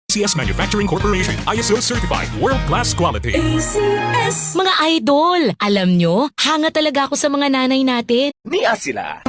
ACS Manufacturing Corporation. ISO certified. World-class quality. ACS. Mga idol, alam nyo, hanga talaga ako sa mga nanay natin. Niya sila.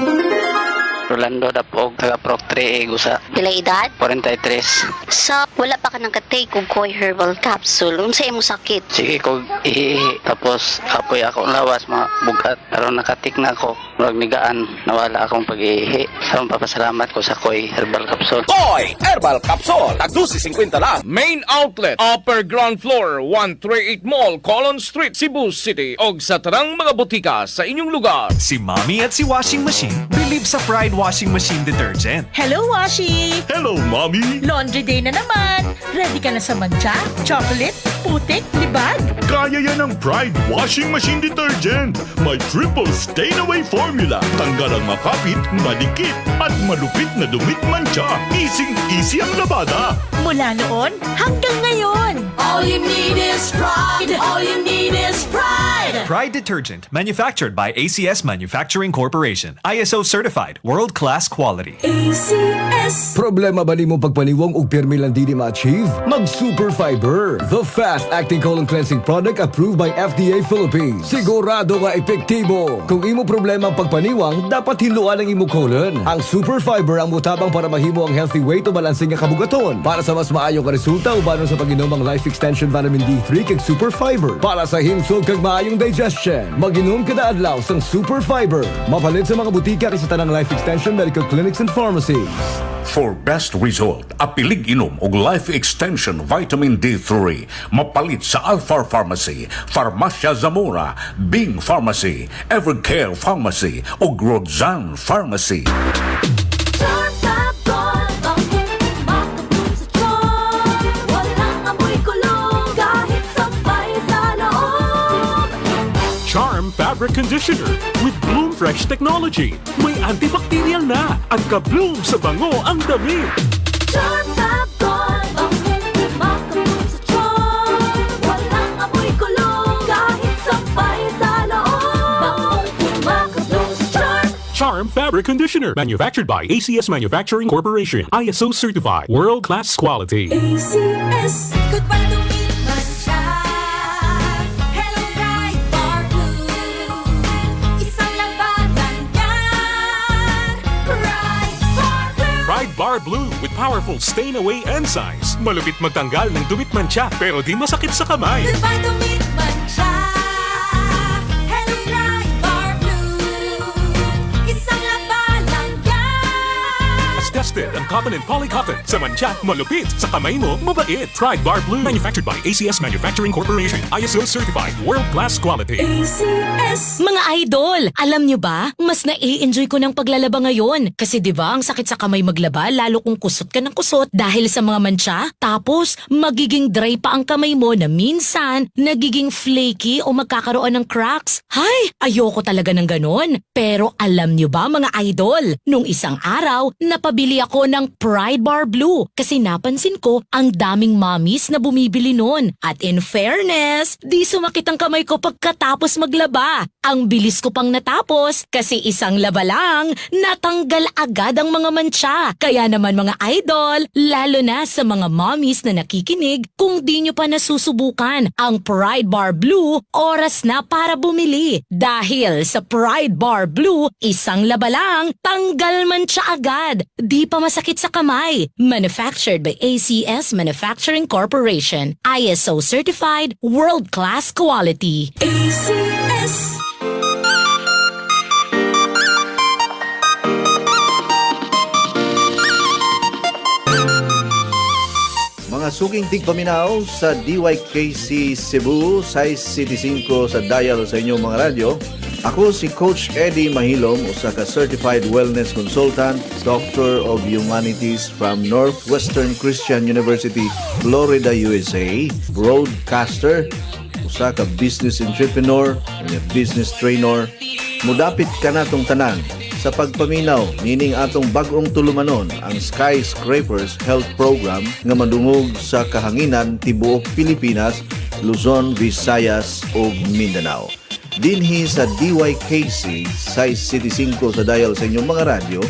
Rolando Dapog, taga Prok 3A, Gusa. Pila edad? 43. So, wala pa ka nang ka-take og Koi Herbal Capsule. Unsa imong sakit? Sige ko ihihi, tapos kapoy ako ang lawas, mga bugat. Pero nakatik na ako, murag nigaan, nawala akong pag-iihi. Sa papasalamat ko sa Koi Herbal Capsule. Koi Herbal Capsule. Tag 12.50 lang. Main outlet, upper ground floor, 138 Mall, Colon Street, Cebu City. Og sa tanang mga butika sa inyong lugar. Si Mommy at si Washing Machine believe sa Pride Washing Machine Detergent. Hello, Washi! Hello, Mommy! Laundry day na naman! Ready ka na sa mantsa, chocolate, putik, libag? Kaya yan ang Pride Washing Machine Detergent. May triple stain-away formula. Tanggal ang makapit, madikit, at malupit na dumi't mantsa. Easy-easy ang labada. Mula noon hanggang ngayon! All you need is Pride. All you need is Pride. Pride Detergent, manufactured by ACS Manufacturing Corporation. ISO certified, world-class quality. ACS. Problema ba nimo pagpaniwang og pirmi lang dili ma-achieve? Mag Super Fiber, the fast-acting colon cleansing product approved by FDA Philippines. Sigurado nga epektibo. Kung imo problema ang pagpaniwang, dapat hinluan ang imo colon. Ang Super Fiber ang mutabang para mahimo ang healthy weight o balanseng nga kabugaton. Para sa mas maayo nga resulta, ubanon sa pag-inom ang Life Extension Vitamin D3 kag Super Fiber. Para sa himsog kag maayong digestion, mag-inom kada adlaw sang Super Fiber. Mapalit sa mga butika kay sa tanang Life Extension Medical Clinics and Pharmacies. For best result, apilig inom og Life Extension Vitamin D3. Mapalit sa Alpha Pharmacy, Farmacia Zamora, Bing Pharmacy, Evercare Pharmacy ug Roxanne Pharmacy. Charm Fabcon, bangong kumakabloom sa charm. Walang amoy kulog kahit sampay sa loob. Charm Fabric Conditioner with Bloom Fresh Technology. May antibacterial na at ka-bloom sa bango ang damit. Charm Fabcon, bangong kumakabloom sa charm. Walang amoy kulog kahit sampay sa loob. Bangong kumakabloom sa charm. Charm Fabric Conditioner. Manufactured by ACS Manufacturing Corporation. ISO certified. World-class quality. ACS. Goodbye dumi't mantsa. Hello, Pride Bar Blue. Isang labanan yan. Pride Bar Blue. Pride Bar Blue with powerful stain-away enzymes. Malupit magtanggal ng dumi't mantsa pero di masakit sa kamay. Goodbye dumi't mantsa. Hello, Pride Bar Blue. Isang labanan yan. As tested on cotton and polycotton. Sa mantsa, malupit. Sa kamay mo, mabait. Pride Bar Blue. Manufactured by ACS Manufacturing Corporation. ISO certified. World-class quality. ACS. Mga idol, alam nyo ba, mas na-enjoy ko ng paglalaba ngayon. Kasi 'di ba ang sakit sa kamay maglaba lalo kung kusot ka ng kusot dahil sa mga mantsa. Tapos, magiging dry pa ang kamay mo na minsan nagiging flaky o magkakaroon ng cracks. Hay, ayoko talaga ng ganon. Pero alam nyo ba, mga idol, nung isang araw, napabili ako ng Pride Bar Blue kasi napansin ko ang daming mommies na bumibili nun. At in fairness, di sumakit ang kamay ko pagkatapos maglaba. Ang bilis ko pang natapos kasi isang laba lang, natanggal agad ang mga mantsa. Kaya naman, mga idol, lalo na sa mga mommies na nakikinig, kung di nyo pa nasusubukan ang Pride Bar Blue, oras na para bumili. Dahil sa Pride Bar Blue, isang laba lang, tanggal mantsa agad. Di pa masakit sa kamay. Manufactured by ACS Manufacturing Corporation. ISO certified, world-class quality. ACS. Mga suking tigpaminaw sa DYKC Cebu, size City 5 sa dial sa inyong mga radyo. Ako si Coach Eddie Mahilom, usa ka certified wellness consultant, Doctor of Humanities from Northwestern Christian University, Florida, USA, broadcaster, usa ka business entrepreneur, and a business trainer. Mudapit ka natong tanan sa pagpaminaw nining atong bag-ong tulumanon, ang Skyscrapers Health Program nga madungog sa kahanginan tibuok Pilipinas, Luzon, Visayas ug Mindanao. Dinhi sa DYKC, size City 5 sa dial sa inyong mga radyo,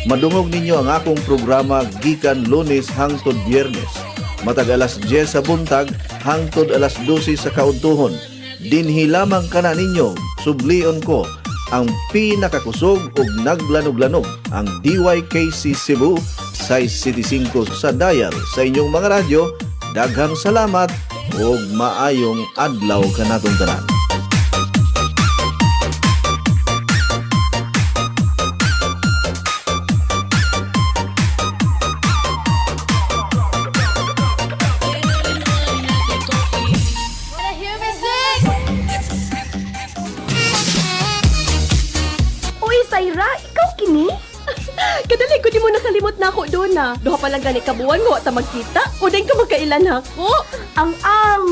madungog ninyo ang akong programa gikan Lunes hangtod Biyernes. Matag alas 10 sa buntag hangtod alas 12 sa kaudtuhon. Dinhi lamang kana ninyo, sublion ko ang pinakakusog ug naglanog-lanog, ang DYKC Cebu, size City 5 sa dial sa inyong mga radyo. Daghang salamat ug maayong adlaw kanatong tanan. Uy, Syra, ikaw kini? Kadali ko di mo nakalimot na ako doon na. Duha pa lang gani ka buwan nga wa ta magkita. Uday ka magkailan ako. Ang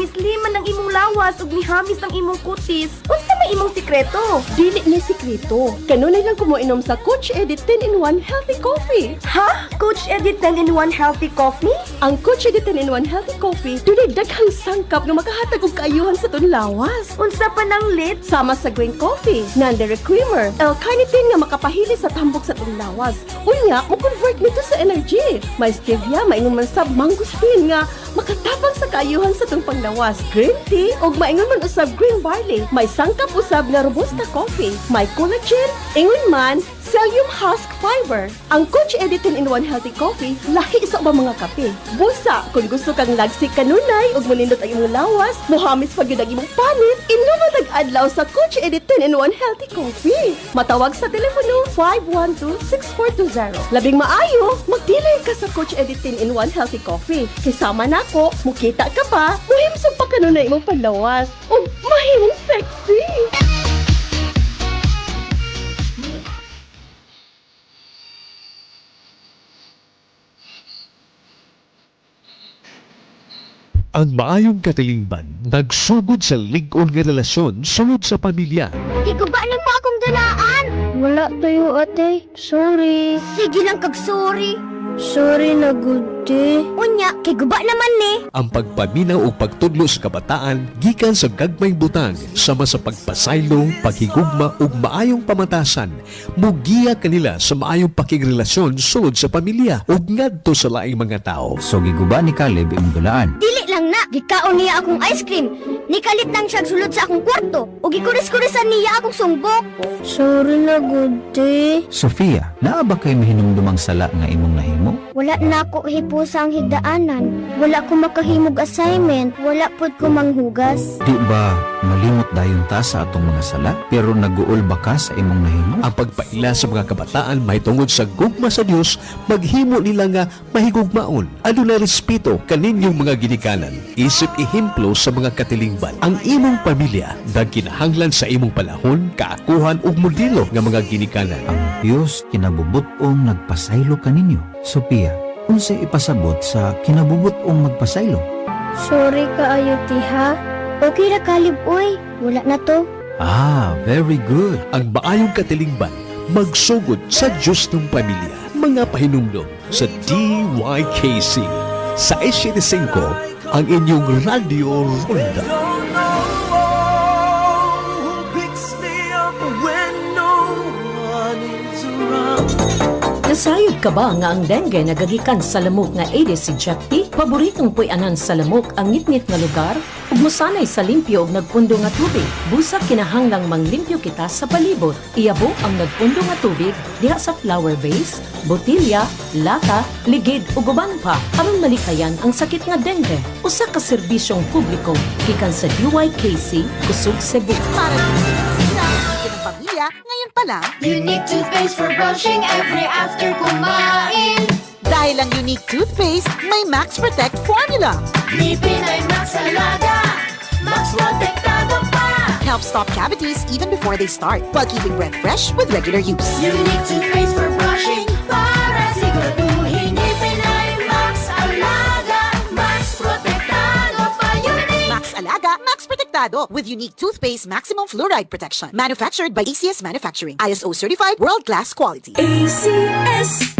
Miss Liman ang imong lawas ug mihamis ang imong kutis. Unsa may imong sikreto? Dili ni sikreto. Kanunay lang kumuinom sa Coach Edit 10-in-1 Healthy Coffee. Ha? Coach Edit 10-in-1 Healthy Coffee? Ang Coach Edit 10-in-1 Healthy Coffee dunay daghang sangkap nga makahatag og kaayuhan sa atong lawas. Unsa pa nang lit? Sama sa green coffee, nandere creamer, L-carnitine nga makapahili sa tambok sa atong lawas. Unya, mo-convert nito sa energy. May stevia, maingon man sa mangosteen nga makatapang sa kaayuhan sa atong panglawas. Green tea ug maingon man usab green barley. May sangkap usab nga robusta coffee. May collagen, ingon man psyllium husk fiber. Ang Coach Edit 10-in-1 Healthy Coffee, lahi sa ubang mga kape. Busa, kung gusto kang lagsik kanunay ug monindot ang imong lawas, mohamis pa gyud ang imong panit, inuma adlaw sa Coach Edit 10-in-1 Healthy Coffee. Matawag sa telepono 512-6420. Labing maayo, magdilay ka sa Coach Edit 10-in-1 Healthy Coffee. Kisama nako, mukita ka pa, muhimsog pa kanunay imong panlawas, ug mahimong sexy. Ang maayong katilingban nagsugod sa lig-on nga relasyon sulod sa pamilya. Higuba lang mo akong dunaan. Wala tayo, ate. Sorry. Sige lang kag sorry. Sorry na, good day. Unya, kay guba naman ni. Ang pagpaminaw ug pagtudlo sa kabataan gikan sa gagmayng butang sama sa pagpasaylo, paghigugma ug maayong pamatasan mugiya kanila sa maayong pakigrelasyon sulod sa pamilya ug ngadto sa laing mga tawo. So giguba ni Caleb imong dulaan. Dili lang na, gikaon niya akong ice cream. Nikalit lang siya sulod sa akong kwarto. Ug gikuris-kurisan niya akong sungbok. Sorry na, good day. Sofia, naa ba kay mahinumdumang sala nga imong nahimo? Wala na ako hipusa ang higdaanan. Wala ko makahimog assignment. Wala pud ko manghugas. Di ba malimot dayon ta sa atong mga sala pero naguol ba ka sa imong nahimo? Ang pagpaila sa mga kabataan mahitungod sa gugma sa Dios maghimo nila nga mahigugmaon. Adunay respeto kaninyong mga ginikanan. Isip ehemplo sa mga katilingban. Ang imong pamilya nagkinahanglan sa imong panahon, kaakuhan ug modelo nga mga ginikanan. Ang Dios kinabubut-ong nagpasaylo kaninyo. Sophia, unsay ipasabot sa kinabubut-ong magpasaylo? Sorry kaayo, tiha. Okay ra Caleb, oy. Wala na to. Ah, very good. Ang maayong katilingban magsugod sa Diyos ng pamilya. Mga pahinumdom sa DYKC sa 75 ang inyong Radio Ronda. Nasayod ka ba nga ang dengue nagagikan sa lamok nga Aedes aegypti? Paboritong puy-anan sa lamok ang ngitngit nga lugar ug mosanay sa limpyo ug nagpundo nga tubig. Busa kinahanglang manglimpyo kita sa palibot. Iyabo ang nagpundo nga tubig diha sa flower vase, botilya, lata, ligid ug uban pa aron malikayan ang sakit nga dengue. Usa ka serbisyong publiko gikan sa DYKC Kusog Cebu. Para ng pamilya, ngayon pa lang. Unique toothpaste for brushing every after kumain. Dahil ang unique toothpaste, may Max Protect formula. Ngipin ay Max Alaga, Max Protektado pa. Help stop cavities even before they start, while keeping breath fresh with regular use. Unique toothpaste for brushing para siguraduhin ngipin ay Max Alaga, Max Protektado pa. Unique! Max Alaga, Max Protektado with unique toothpaste maximum fluoride protection. Manufactured by ACS Manufacturing. ISO certified world-class quality. ACS.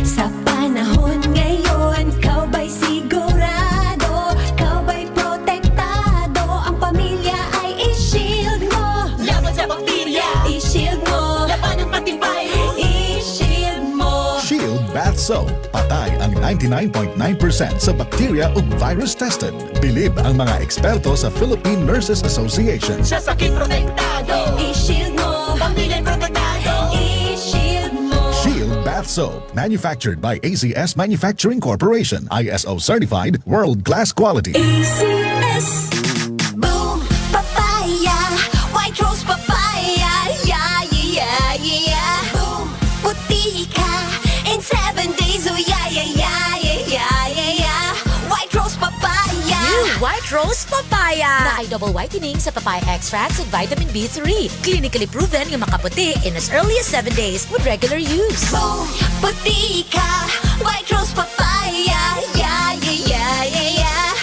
Sa panahon ngayon, ikaw ba'y sigurado? Ikaw ba'y protektado? Ang pamilya ay i-shield mo. Laban sa bakterya, i-shield mo. Laban ng pati virus, i-shield mo. Shield Bath Soap. Patay ang 99.9% sa bacteria ug virus tested. Bilib ang mga eksperto sa Philippine Nurses Association. Sa sakit protektado, i-shield mo. Pamilya protektado, i-shield mo. Shield Bath Soap, manufactured by ACS Manufacturing Corporation, ISO certified, world-class quality. ACS. Boom, papaya, White Rose papaya, yeah. Boom, puti ka in 7 days, oh yeah. White Rose papaya. New White Rose Papaya. Naay double whitening sa papaya extracts at vitamin B3. Clinically proven nga makaputi in as early as 7 days with regular use. Boom, puti ka, White Rose papaya, yeah.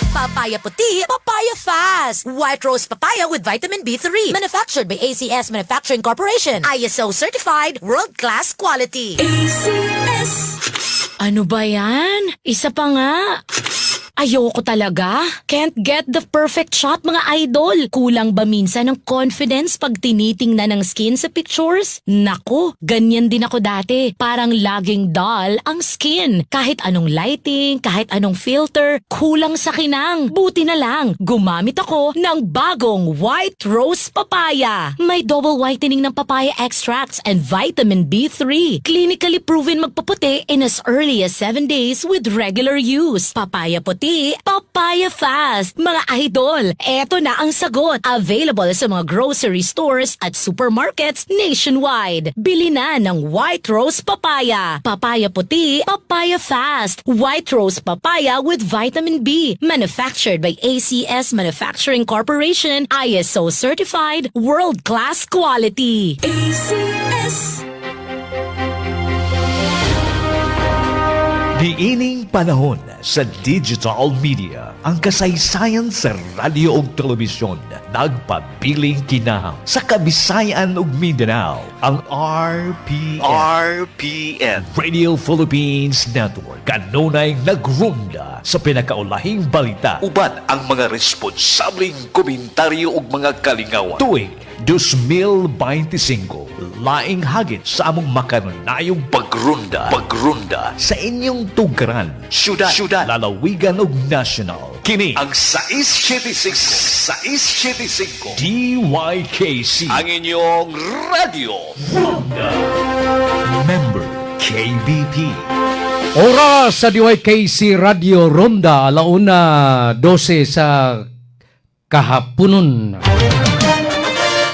Papaya puti, papaya fast. White Rose Papaya with vitamin B3. Manufactured by ACS Manufacturing Corporation. ISO certified, world-class quality. ACS. Ano ba yan? Isa pa nga. Ayoko talaga. Can't get the perfect shot, mga idol. Kulang ba minsan ng confidence pag tinitingnan ng skin sa pictures? Nako, ganyan din ako dati. Parang laging dull ang skin. Kahit anong lighting, kahit anong filter, kulang sa kinang. Buti na lang, gumamit ako ng bagong White Rose Papaya. May double whitening ng papaya extracts and vitamin B3. Clinically proven magpaputi in as early as 7 days with regular use. Papaya puti, papaya fast. Mga idol, eto na ang sagot. Available sa mga grocery stores at supermarkets nationwide. Bili na ng White Rose Papaya. Papaya puti, papaya fast. White Rose Papaya with vitamin B. Manufactured by ACS Manufacturing Corporation. ISO certified, world-class quality. ACS. Niining panahon sa digital media, ang kasaysayan sa radyo ug telebisyon nagpabiling kinahang sa Kabisayan ug Mindanao, ang RPN. RPN. Radio Philippines Network kanunay nagrunda sa pinakaulahing balita Uban ang mga responsableng komentaryo ug mga kalingawan. Tuig 2025, laing hagit sa among makanunayong Pagrunda. Pagrunda. Sa inyong tugkaran, Syudad. Syudad. Lalawigan ug national. Kini ang 675 675 DYKC, ang inyong radyo. Ronda. Member KBP. Oras sa DYKC Radio Ronda, 1:12 sa kahaponon.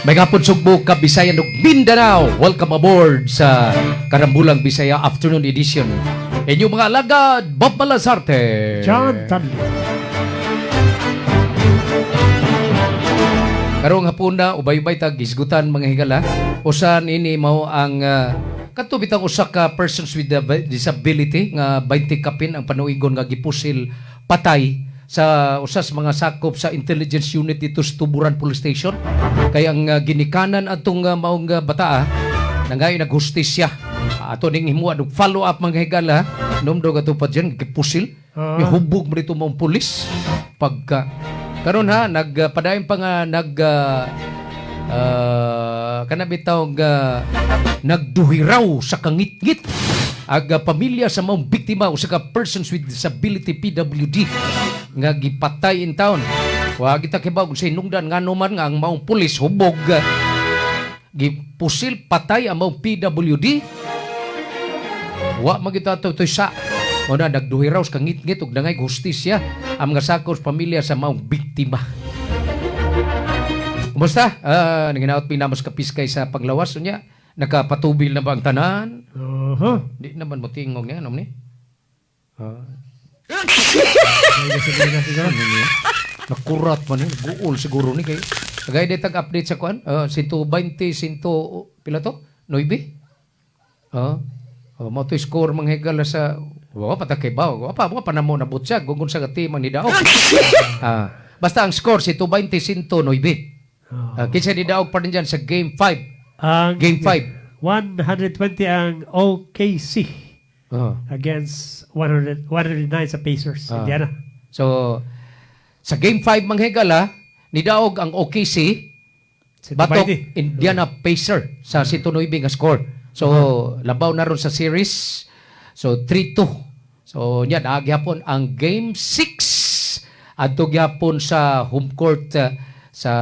May hapon, Sugbo, Kabisayan ug Mindanao. Welcome aboard sa Karambulang Bisaya Afternoon Edition. Inyong mga alagad, Bob Malazarte. John Dudley. Karong hapon na, ubay-ubay tag hisgutan, mga higala. Usan ini mao ang kadto bitang usa ka persons with disability nga 20 kapin ang panuigon nga gipusil patay sa usa sa mga sakop sa intelligence unit dito sa Tuburan Police Station. Kay ang ginikanan atong maong bataa nangayo naghustisya. Ato ning himuan og follow up, mga higala. Numdog ato pa diyan gipusil. Mihubog mo dito maong pulis. Pagka karon ha, nagpadayon pa nga nag kana bitaw nga nagduhiraw sa kangitngit ag pamilya sa maong biktima, usa ka persons with disability, PWD, nga gipatay in town. Wa kita kibaw kung sa hinungdan ngano man nga ang maong pulis hubog, gipusil patay ang maong PWD. Wa magita ato to'y sa mao na nagduhiraw sa kangitngit ug nangay hustisya ang mga sakop sa pamilya sa maong biktima. Kumusta? Nanginaot pinamos kapiskay sa paglawas unya. Nakapatubil na ba ang tanan? Uh-huh. Di naman mo tingog niya, ano ni? Nakurat man ni, guol siguro ni kay. Kagaya di tag update sa kuan, 120, 100 pila to? 9? Oh, mo to score mga higala sa wa pa ta kay ba, wa pa na mo nabutsyag kung sa team ang nidaog. Basta ang score 120 109. Kinsa nidaog pa rin dyan sa game 5? Ang Game 5. 120 ang OKC against 100, 109 sa Pacers. Indiana. So, sa game 5, mga higala, nidaog ang OKC batok 120. Indiana Pacer sa 109 nga score. So, labaw na ron sa series. So, 3-2. So nya naa gyapon ang Game 6 adto gyapon sa home court sa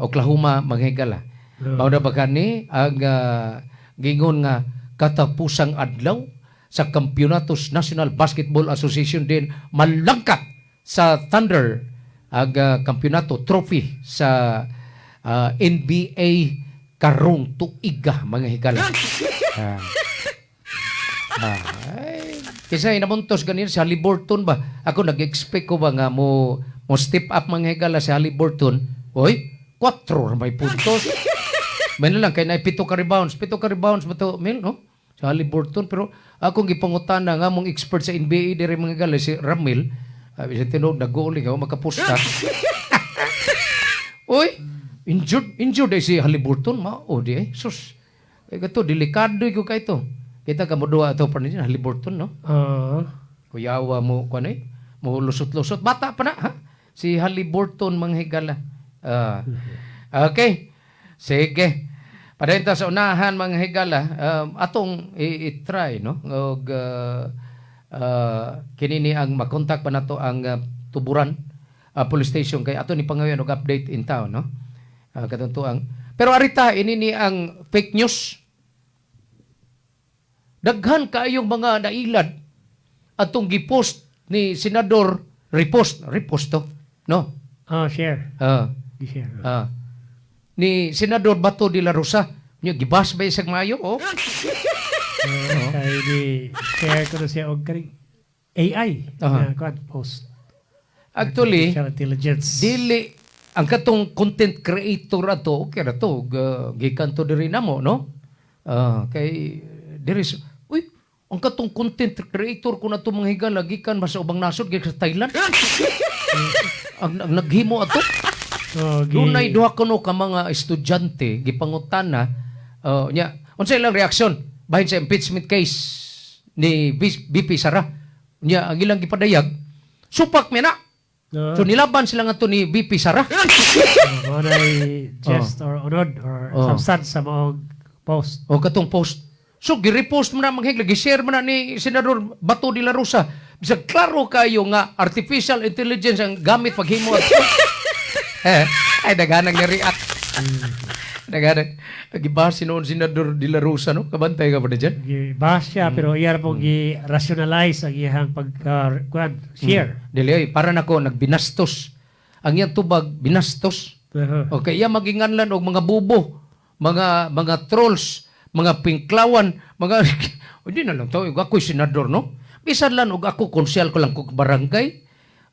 Oklahoma, mga higala. Mao na ba kani ang gingon nga katapusang adlaw sa Kampeonatos National Basketball Association din malangkat sa Thunder ang kampeonato trophy sa NBA karong tuiga, mga higala. Ay, kaysa inamuntos ganin si Haliburton ba? Ako nag-expect ko ba nga mo mo step up, mga higala, si Haliburton. Oy, 4 may puntos. May na lang kay na 7 ka rebounds. 7 ka rebounds ba to, Mel, no? Sa Haliburton, pero akong gipangutana nga mong expert sa NBA diri, mga higala, si Ramil. Sabi sa tinuod nag-uuli ka makapusta. Oy, injured injured ay si Haliburton mao di eh. Sus. Kay kato delikado ko kay to. Kita ka mo duha ato pa ni Haliburton, no? Oo. Kuyawa mo kuan eh. Mo lusot-lusot bata pa na ha. Si Haliburton, mga higala. Okay. Sige. Padayon ta sa unahan, mga higala, atong i-try, no, og kini ni ang makontak pa nato ang Tuburan Police Station kay ato ni pangayon og update in town, no. Katong tuang. Pero arita ini ni ang fake news. Daghan kaayong mga nailad atong gipost ni Senador, repost repost to, no? Oh, share. Gi-share. Ni Senador Bato de la Rosa. Nya gibas ba isang mayo, oh? Kay di share ko na siya og kaning AI na kuan post. Actually, artificial intelligence. Dili ang katong content creator ato, okay ra to, gikan to diri namo, no? Kay diri uy, ang katong content creator ko na to, mga higala, gikan ba sa ubang nasod, gikan sa Thailand. Ang naghimo ato. Oh, Dunay duha kuno ka mga estudyante gipangutana nya unsa ilang reaksyon bahin sa impeachment case ni VP Sara. Nya ang ilang gipadayag, supak mi na. So nilaban sila ngadto ni VP Sara. Mao na gist or unod or substance sa maong post. O katong post. So gi-repost mo na, mga higla, gi-share mo na ni Senador Bato de la Rosa. Bisag klaro kayo nga artificial intelligence ang gamit paghimo ato. Eh, ay daghanang ni-react. Daghanang. Gibase noon Senador de la Rosa, no? Kabantay ka pa na dyan? Gibas siya pero iya ra pong gi-rationalize ang iyang pag kuan share. Dili ay para nako nagbinastos. Ang iyang tubag binastos. Okay, iya maginganlan og mga bubo, mga trolls, mga pinklawan, mga hindi na lang to, ako'y senador, no? Bisan lang og ako konsyal ko lang kog barangay,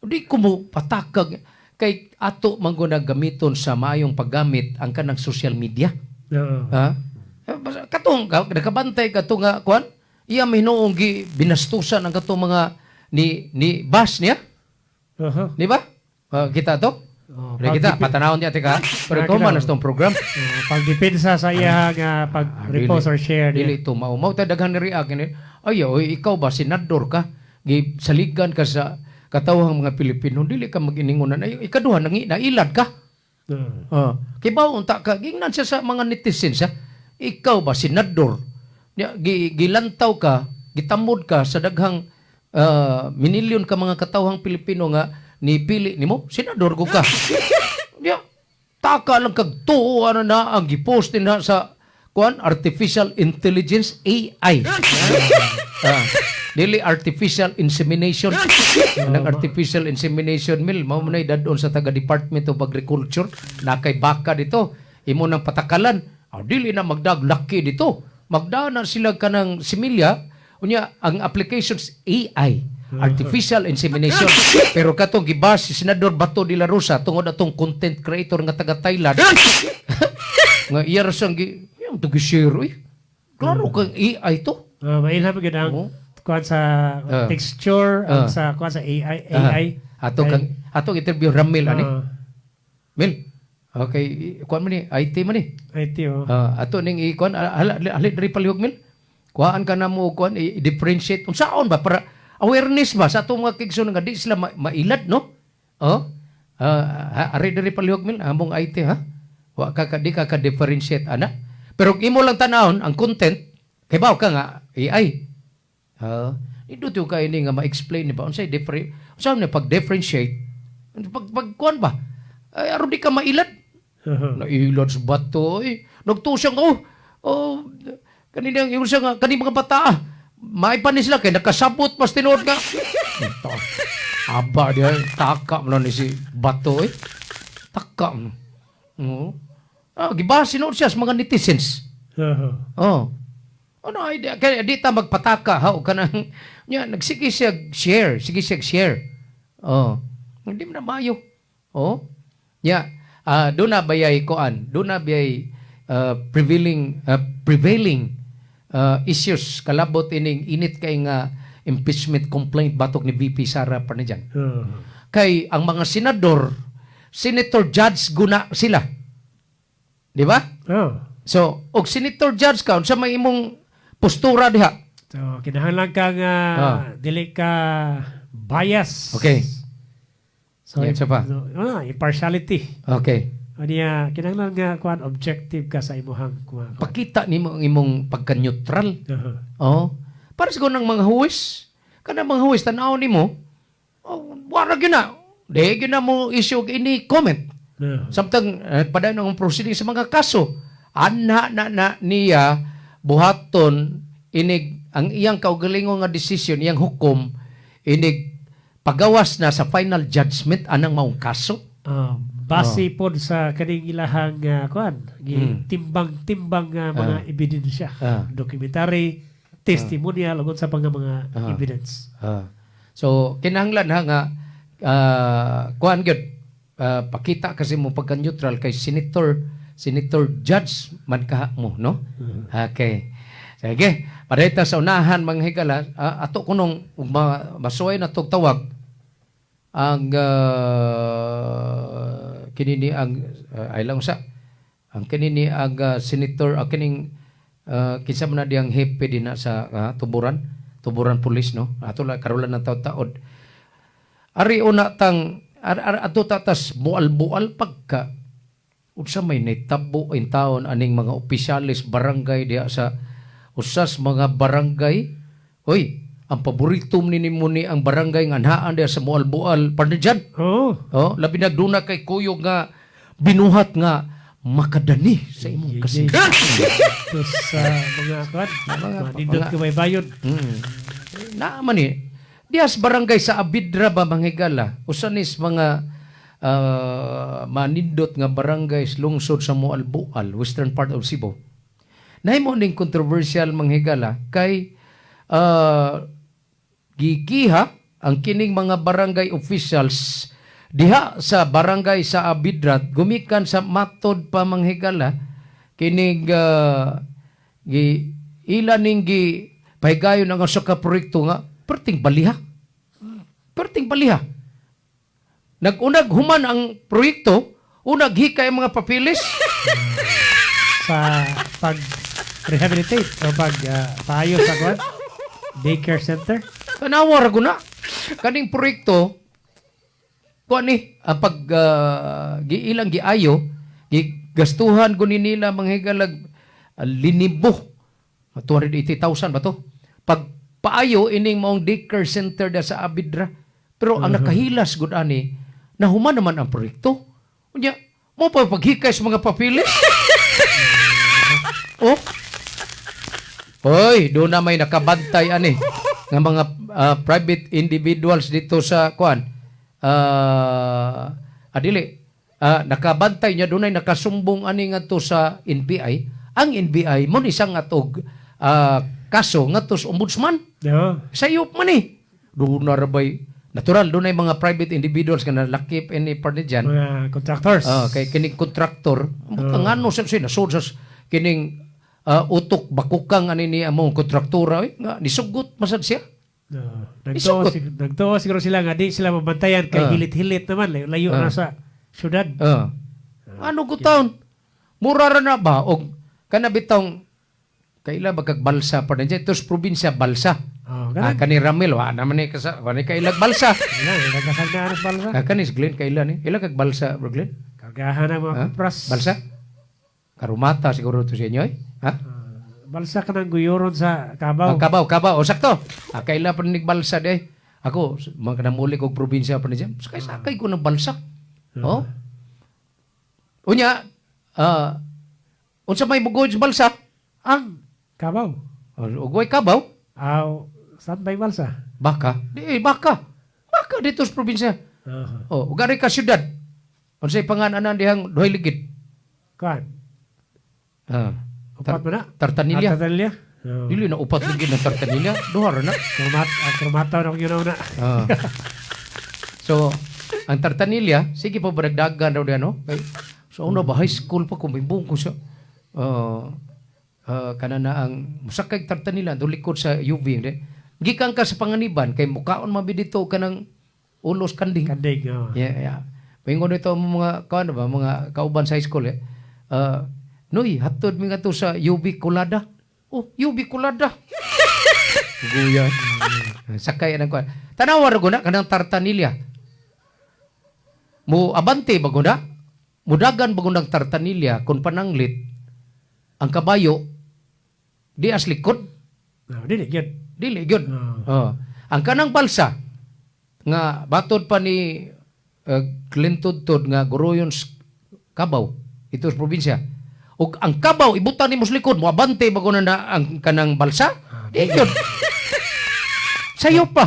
di ko mo patakag kay ato man gud gamiton sa maayong paggamit ang kanang social media. Ha? Eh, katong nakabantay kato nga kuan, iya may noong gi binastusan ang katong mga ni ni bash niya. Di ba? Ah, kita to? Oh, Di kita patanawon niya tika. Pero ikaw man tong program. Oh, pagdepensa sa iya nga pag repost or share niya. Dili to mao. Mao ta daghan ni react ni. Ay, oy, ikaw ba senador ka? Gi saligan ka sa katawhang mga Pilipino, dili ka mag-iningunan. Ay, ikaduha nangi nailad ka. Kay bawo unta ka gingnan siya sa mga netizens ha. Ikaw ba senador? Nya gilantaw ka, gitamod ka sa daghang minilyon ka mga katawhang Pilipino nga nipili nimo, senador ko ka. Nya taka lang kag tuo ano na ang gipost na sa kuan artificial intelligence AI. Dili artificial insemination. Nang artificial insemination mil mao man ay dadon sa taga Department of Agriculture na kay baka dito imo nang patakalan. Dili na magdag laki dito. Magdana sila kanang similya, unya ang applications AI, artificial insemination. Pero katong gibas si Senador Bato de la Rosa tungod atong content creator nga taga Thailand nga iya ra siyang gi yung share, uy. Klaro kang AI to. Mailhan gyud ang kuan sa texture ang sa kuan sa AI AI. Ato kang atong interview Ramil ani. Mil. Okay, kuan man ni IT man ni. IT, oh. Ato ning i-kuan hali diri palihog, Mil. Kuhaan ka na mo kuan i-differentiate unsaon ba para awareness ba sa atong mga kigsoon nga di sila mailad, no? Oh. Ari diri palihog, Mil, among IT ha. Wa ka, di ka ka differentiate ana. Pero kung imo lang tanawon ang content kay baw ka nga AI. Nindot yung kay ini nga ma-explain ni ba unsay different unsa man pag differentiate pag pag kuan ba ay aron di ka mailad. Nailad sa bato eh. Nagtuo siya nga, oh, oh kaninang yung siya nga kaning mga bata ah. Maipan ni sila kay nakasabot mas tinuod nga. Ito. Aba dia taka man ni si bato eh. Taka man. Oo. Ah, gibase noon siya sa mga netizens. Oh. Ano ay di, kaya di ta magpataka ha o kanang nya nagsige siya share, sige siya share. Oh. Hindi mo na maayo. Oh. Ya, ah doon na bayay koan, doon na bayay prevailing issues kalabot ining init kay nga impeachment complaint batok ni VP Sara Parnijan. Kay ang mga senador, senator judge guna sila. Di ba? Oh. So, og senator judge ka unsa may imong postura diha? So, kinahanglan ka nga dili ka bias. So, Yan, isa pa. No, impartiality. Aniya, kinahanglan nga kuan objective ka sa imuhang kuan. Pakita nimo ang imong pagka-neutral. Oh. Para siguro ng mga huwes. Kana mga huwes tan-aw nimo. Oh, wala gyud na. Di gyud na mo issue og ini comment. Samtang padayon ang proceeding sa mga kaso. Anha na na niya buhaton inig ang iyang kaugalingon nga desisyon, iyang hukom inig pagawas na sa final judgment anang maong kaso. Ah, base pod sa kaning ilahang kuan, timbang-timbang mga ebidensya, documentary, testimonial ug sa pang mga evidence. So kinahanglan ha nga kuan gyud pakita kasi mo pagka neutral kay senator judge man ka mo, no? Okay. Sige, padayta sa unahan mga higala, ato kunong ug masuway na tog tawag ang kinini ang ay lang sa ang kinini ang senator kining kinsa man na diyang hepe din na sa Tuburan Tuburan Police, no? Ato la karolan ng taud-taod ari una tang ato tatas bual-bual pagka unsa may nitabo in taon aning mga opisyalis barangay diha sa usas mga barangay. Oy, ang paborito ni nimo ni ang barangay nga anhaan diha sa Moalboal, Parnijan. Oh. Oh, labi na duna kay kuyog nga binuhat nga makadani sa imong kasing. Ito sa mga kuan, mga nindot ka may bayod. Naaman ni. Dihas barangay sa Abidra ba manghigala. Usa nis mga manindot nga barangay sa lungsod sa Moalboal, western part of Cebu. Nahimo ning controversial manghigala kay gikiha ang kining mga barangay officials diha sa barangay sa Abidra gumikan sa matod pa manghigala kining gi ila ning gi pahigayon ang usa ka proyekto nga perting baliha, perting baliha. Nagunag human ang proyekto, unag hikay ang mga papilis. Sa pag rehabilitate o pag paayos sa kuan daycare center. Tanawa ra guna kaning proyekto kuan ni ang pag giilang giayo gigastuhan guni nila mga higalag linibo, 280,000 ba to pag paayo ining maong daycare center da sa Abidra, pero ang nakahilas gud ani nahuman naman ang proyekto unya mo pa paghikay sa mga papilis. Oh. Hoy, doon na may nakabantay ani nga mga private individuals dito sa kuan. Adili. Nakabantay niya dunay nakasumbong ani ngadto sa NBI. Ang NBI mo ni isang atog kaso ngadto sa ombudsman. Sayop man eh. Doon na rabay natural doon ay mga private individuals nga nalakip ini parnijan. Mga contractors. Ah, kay kining contractor, ang ano sa sinasud sa kining utok bakukang ani ni among kontraktora eh, nga nisugot masad siya. No. Nagtuo, nagtuo siguro sila nga di sila mabantayan kay hilit-hilit naman layo, layo na sa syudad. Ano ko taon? Mura ra na ba og kana bitong kaila ba kag balsa pa din ito sa probinsya balsa. Oh, ah, kani Ramil wa naman ni kasa wa ni kailag balsa. Wala, nagkasagdaan sa balsa. Ah, kani si Glenn kaila ni. Ila kag balsa bro Glenn? Kargahan ang mga Ha? kupras. Balsa? Karumata siguro to sa inyo eh. Ha? Balsa ka ng guyuron sa kabaw. Ah, kabaw, kabaw. O sakto. Ah, kaila pa nig balsa de. Ako, mga namuli kog probinsya pa ni siya. Sakay-sakay ko ng balsa. Oh. Unya, unsa may mugod sa balsa? Ang kabaw. Ug way kabaw? Aw, saan ba'y balsa? Baka. Di, eh, baka. Baka dito sa probinsya. Oh, ug ari ka syudad. Unsay pangan-anan dihang duhay ligid? Kuan. Ah. Upat mo na? Tartanilya. Ah, tartanilya? Oh. Dili na upat ligid ng tartanilya. Duha ra na. Krumata na akong na. Ah. So, ang tartanilya, sige pa baragdagan daw diyan, no? Kay, so, una ba, high school pa ko, may buong ko siya. Kana na ang, musakay tartanilya, doon likod sa UV. Hindi? Gikan ka sa panganiban, kay mukaon mabi dito ka ng ulos kanding. Kanding, oh. Yeah. Paingon dito ang mga, kaano ba, mga kauban sa high school, eh. Noy, hatod mi nga to sa UV Kulada. Oh, UV Kulada. Guya. Sakay anang kuan. Tanawa ra guna kanang tartanilya. Mo abante ba guna? Mudagan ba gunang tartanilya kung pananglit ang kabayo di as likod? No, dili gyud. Dili gyud. Oh. Ang kanang balsa nga batod pa ni Glenn Tudtud nga guruyon kabaw ito sa probinsya. Ug ang kabaw ibutan nimo sa likod mo abante ba guna na ang kanang balsa? Di gyud. Sayo pa.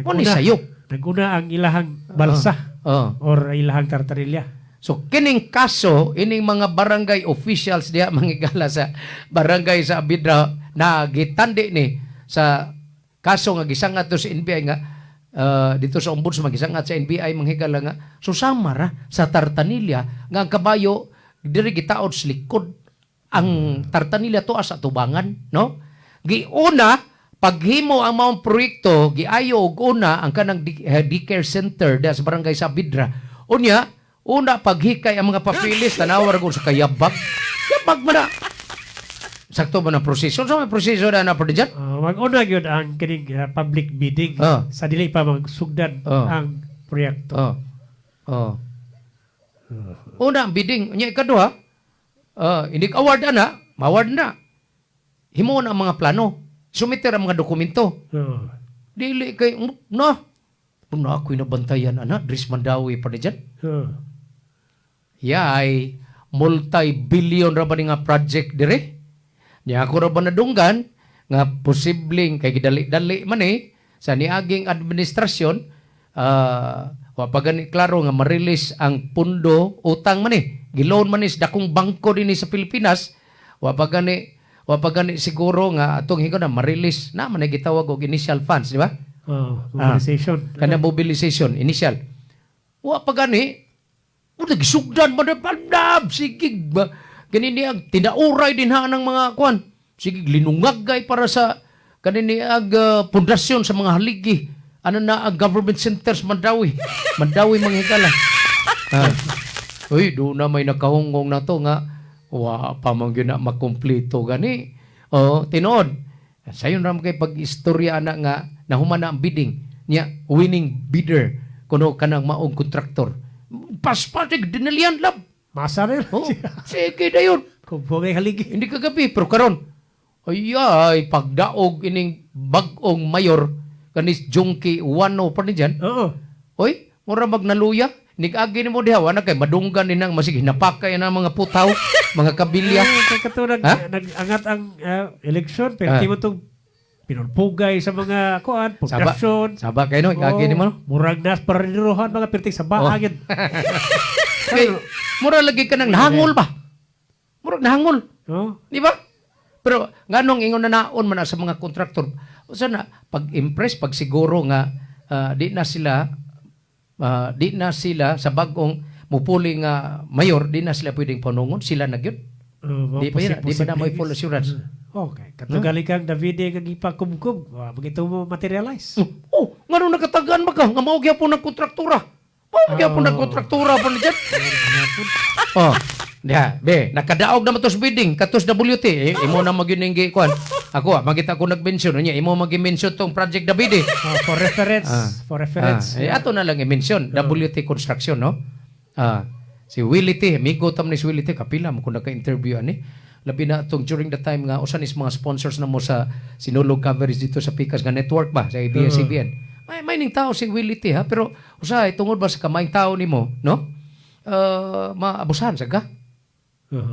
Mo ni sayo. Naguna ang ilahang balsa or ilahang tartanilya. So kining kaso ining mga barangay officials diha mangigala sa barangay sa Abidra na gitandi ni sa kaso nga gisangat to sa NBI nga dito sa ombudsman gisangat sa NBI manghigala nga susama ra sa tartanilya nga ang kabayo diri gitaod sa likod ang tartanilya tuas sa tubangan, no? Giuna paghimo ang maong proyekto giayo og una ang kanang daycare center diha sa barangay sa Abidra. Unya una paghikay ang mga papilis tanawa ra sa kayabag. Yabag man na. Sakto ba na proseso? Sa may proseso na na diyan? Mag-una gyud ang kining public bidding sa dili pa magsugdan ang proyekto. Oh. Una ang bidding, unya ikaduha, hindi award ana, ma-award na. Himo na ang mga plano. Sumiter ang mga dokumento. Dili kay na. Una ako'y nabantayan ana, Dris Mandawi pa ni dyan. Yay, multi-billion ra ba ni nga project dire? Nya ako ra ba nadunggan nga posibleng kay gidali-dali man eh sa niaging administrasyon, wa pa gani klaro nga ma-release ang pundo utang man eh. Giloan man eh sa dakong bangko dinhi sa Pilipinas, wa pa gani siguro nga atong hingon na ma-release na man eh gitawag og initial funds, di ba? Oh, mobilization. Kana mobilization initial. Wa pa gani udah gisugdan man na pandab sige ba kanini ang tinauray din ha ng mga kwan. Sige linungag gay para sa kanini ag pundasyon sa mga haligi. Ano na ang government centers Mandawi. Mandawi mga higala. Uy, doon na may nakahungong na to nga wa pa man gyud na makumpleto gani. Oh, tinuod. Sayon ra man kay pag-istorya ana nga nahuman na ang bidding niya, winning bidder kuno kanang maong kontraktor. Paspatig dinalian lab. Masa rin. Oh, sige dayon. Kung may haligi. Hindi kagabi pero karon ay ay pagdaog ining bag-ong mayor kanis Junkie Wano pa ni dyan. Oo. Oy, mura magnaluya. Nigagi nimo diha wala kay madunggan din ang masig hinapakay na mga putaw, mga kabilya. Kay katulad Ha? nag-angat ang eleksyon pero di mo tong pinulpugay sa mga kuan, Saba. pundasyon. Saba kay no, gagi nimo no. Murag nas paranirohan mga pirting sa Oh. baagin. Kay mura lagi ka nang nahangol ba? Murag nahangol. Oh. Di ba? Pero nganong ingon na naon man na sa mga kontraktor, usa na pag-impress pag siguro nga di na sila sa bagong mupuli nga mayor, di na sila pwedeng panungon, sila na gyud. Oh, Di pa yun, di ba na may full assurance? Okay, katugali kang Davide nga gipakumkum, wa bagito mo materialize. Oh, ngano nakatagaan ba ka nga mao gyapon ng kontraktura? Mao gyapon ng kontraktura pa ni dyan. Oh, diha, be, nakadaog na matos bidding katos WT, eh, imo na magyuning kuan. Ako, magita ko nag-mention niya, imo magi-mention tong Project Davide. Oh, for reference, for reference. Eh, ato na lang i-mention WT Construction, no? Si Willie T, amigo tam ni si Willie T, kapila mo kung naka-interview ani. Labi na atong during the time nga usa ni sa mga sponsors namo sa Sinulog coverage dito sa Pikas nga network ba sa ABS-CBN. May ning tao si Willie T ha, pero usahay tungod ba sa kamayng tao nimo, no? Maabusahan sa ka.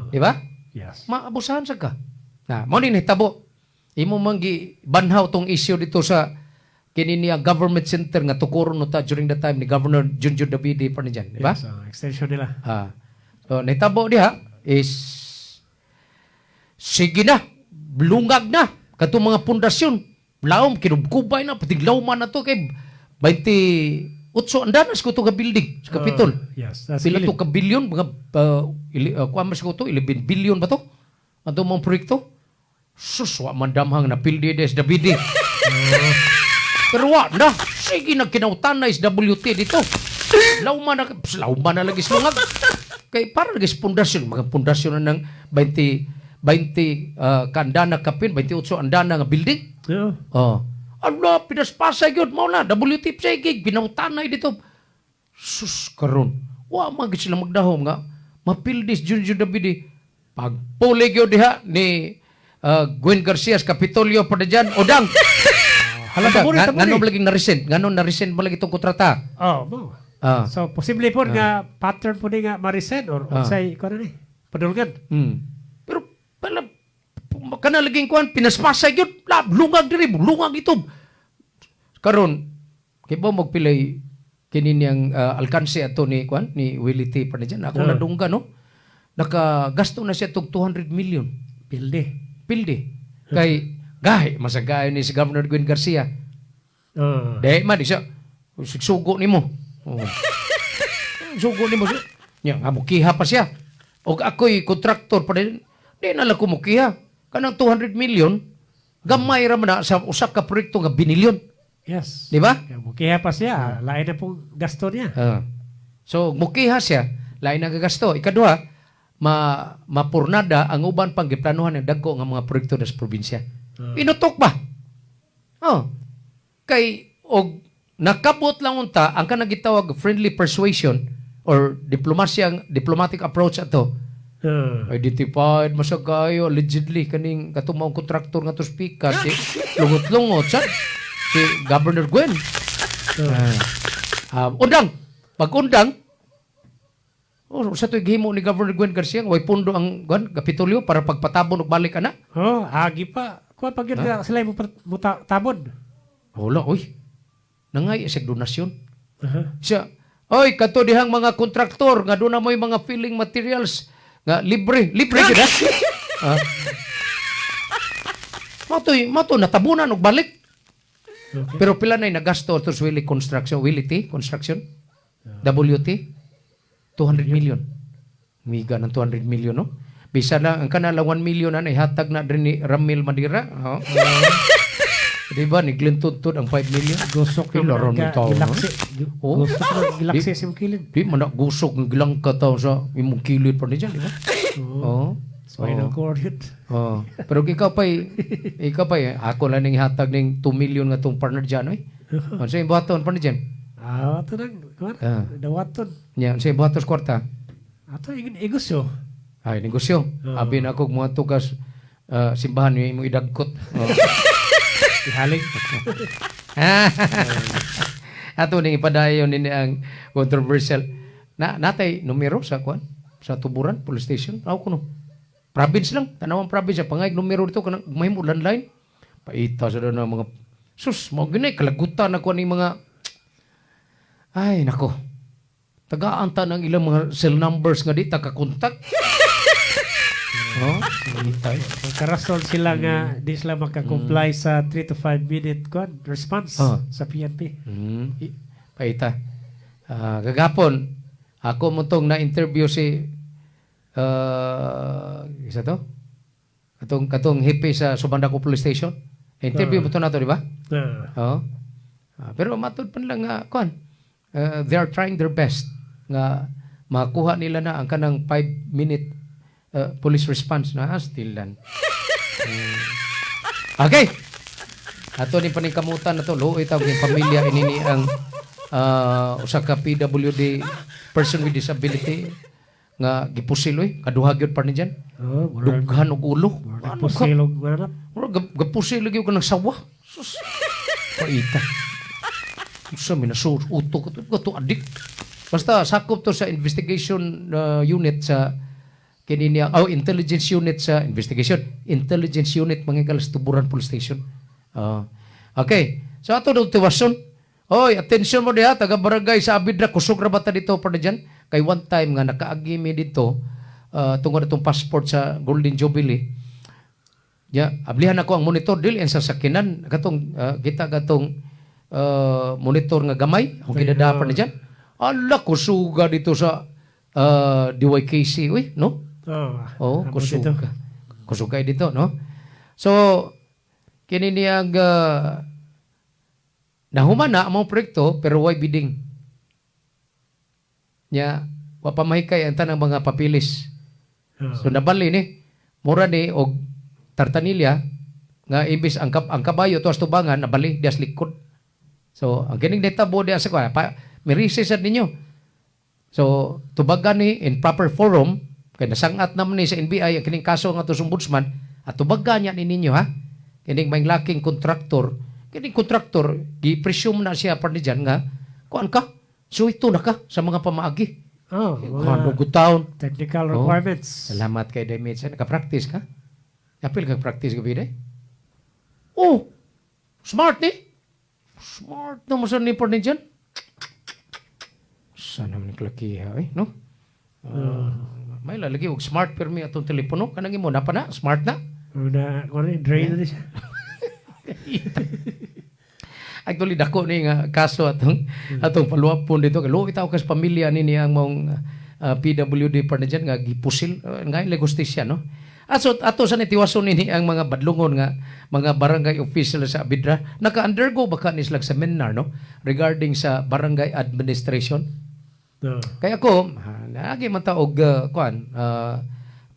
Di ba? Yes. Maabusahan sa ka. Na, mao ni nahitabo. Imo man gi banhaw tong issue dito sa kini niya government center nga tukuron no ta during the time ni Governor Junjun Davide pa ni dyan, di ba? Yes, extension nila. Ah. So nahitabo diha is sige na, lungag na katong mga pundasyon. Laom kinubkubay na pati lawman na to kay 28 andanas ko to ka building sa Capitol. Yes, that's Pila gilid. to ka billion mga kuan man siguro to, 11 billion ba to? Ato mga proyekto. Sus, wa man damhang napildi des Davide. Pero wa na, sige na kinautan na WT dito. Lawman na, pss, lawman na lagi slungag. Kay para lagi sa pundasyon, mga pundasyon na ng 20 kaandana kapin, 28 andana nga building. Yeah. Oh. Ala, pinaspasay gyud mao na, WT sige, kinautan na dito. Sus, karon. Wa man gyud sila magdahom nga mapildis Junjun Davide. Pagpuli gyud diha ni Gwen Garcia sa Kapitolyo pa dyan, Odang. Hala, Odang, taburi, taburi. ngano lagi na-rescind? Ngano na-rescind ba lagi itong kontrata? Oh, mo. So posible po nga pattern po ni nga ma-rescind or unsay kuan ni? Padulngan. Pero pala kana laging kuan pinaspasay gyud, lab lungag diri, lungag ito. Karon kay ba magpilay kini niyang alkanse ato ni kuan ni Willie T pa dyan. Ako nadungga no. Nakagasto na siya tog 200 million. Pilde. Pilde. Kay gahi masagayo ni si Governor Gwen Garcia. Di man di siya sugo nimo. Oh. Sugo nimo siya. Nya nga mukiha pa siya. Og ako'y kontraktor pa din. Di na lang ko mukiha. Kanang 200 million gamay ra man na sa usa ka proyekto nga binilyon. Yes. Di ba? Kaya mukiha pa siya, lain na pong gasto niya. Ah. So mukiha siya, lain na gagasto. Ikaduha, mapurnada ang uban pang giplanuhan ng dagko nga mga proyekto sa probinsya. Inutok ba? Oh. Kay og nakabot lang unta ang kanang gitawag friendly persuasion or diplomasya, diplomatic approach ato. Identified masagayo allegedly kaning katong maong kontraktor nga to speaker si lungot-lungot sa si Governor Gwen. Ah. Undang, pag undang, oh, sa to'y gihimo ni Governor Gwen Garcia, way pundo ang Gwen, Kapitolyo para pagpatabon og balik ana. Oh, agi pa. Kuan pag yun Ha? sila mo tabon. Wala, oy. Nangay sa donasyon. Siya, oy, kato dihang mga kontraktor nga doon na mo'y mga filling materials nga libre, libre gid ha. Ah. Matoy, mato natabunan og balik. Pero pila na nagasto to sa Willie Construction, Willie T Construction, WT, 200 million. Miga ng 200 million, no? Bisa lang, ang kanala 1 million na ihatag na din ni Ramil Madira. Oh. Di ba, ni Glenn Tudtud ang 5 million. Gusok na naman ni ang tao. Gilaksi. Oh. Gusok na gilaksi sa imong kilid. Di man na gusok ng gilang ka tao sa imong kilid pa niya, di ba? Oh. Spinal cord yun. Oh. Pero ikaw pa'y, ako lang ning hatag ning 2 million nga tong partner dyan, oy. Ano sa imong buhaton partner dyan? Ah, ato nang, kuan, dawaton. Nya, sa imong buhaton sa kwarta? Ato negosyo. Ay, negosyo. Abi na ako mga tugas simbahan ni imong idagkot. Oh. Ihaling. Ato ning ipadayon nini ang controversial. Na natay numero sa kuan sa Tuburan Police Station. Aw kuno. Province lang, tanawang province pangay numero dito kanang mahimo landline. Paita sa na mga sus mao gini kalagutan na kuan ni mga ay nako. Tagaan ta ng ilang mga cell numbers nga di ta ka-contact. Oh, paita. Magkarason sila nga di sila makakomply sa 3 to 5 minute kuan response sa PNP. Paita. Ah, gagapon ako mo tong na-interview si isa to? Katong katong hepe sa Subandako Police Station. Na-interview mo to nato, di ba? Ah. Oo. Ah, pero matud pa nila nga kuan. They are trying their best nga makuha nila na ang kanang 5 minute police response na still lan. Okay. Ato ni paningkamutan na to, luoy tawag yung pamilya ini ni ang usa ka PWD, person with disability. Nga gipusil oy, kaduha gyud pa ni dyan. Oh, Dughan og ulo. Ano ka? Pusil og manap. Murag gapusil lagi og kanang sawa. Sus. Paita. Unsa mi nasur utok to to adik. Basta sakop to sa investigation unit sa kini niya, oh, intelligence unit sa investigation intelligence unit, mga higala, sa Tuburan Police Station. Ah. Okay. So ato daw tiwason. Oy, attention mo diha taga barangay sa Abidra, kusog ra ba ta dito pa diyan? Kay one time nga nakaagi mi dito tungod atong passport sa Golden Jubilee. Ya, ablihan ako ang monitor dili ang sasakinan katong kita katong monitor nga gamay akong gidadapan ni diyan. Ala, kusuga dito sa DYKC, uy, no? Oh, Oh, abot kusuga. dito. Kusuga dito, no? So kini niyang nahuman na ang mga proyekto pero way bidding. Nya, wa pa mahikay ang tanang mga papilis. So nabali ni mura ni og tartanilya nga imbis ang kabayo tuas tubangan, nabali dias likod. So ang kining nitabo diya sa kuan pa mirisi sad ninyo. So tubagan ni in proper forum kay nasangat naman ni sa NBI ang kining kaso nga to sa ombudsman at tubagan niya ni ninyo ha. Kining may laking kontraktor, kining kontraktor gi-presume na siya pa ni dyan nga kuan ka. So ito na ka sa mga pamaagi. Oh, Ano mga good taon. technical Oh. requirements. Salamat kay David. Naka-practice ka? Apil ka practice gabi day? Oh, smart ni. Smart na mo sa ni ni dyan. Sana man klakiha eh, no? May lalagi og smart permi atong telepono kanang imo na pa na smart na. Una, kung ano, drain na siya. Actually dako ni nga kaso atong atong paluapon dito kay luoy tawo kas pamilya ni ang maong PWD pa na dyan nga gipusil nga ila hustisya, no. Aso ato sa nitiwason nini ang mga badlungon nga mga barangay official sa Abidra, naka-undergo ba ka ni sila seminar, no, regarding sa barangay administration? No. Kaya ako, naagi man ta og kuan,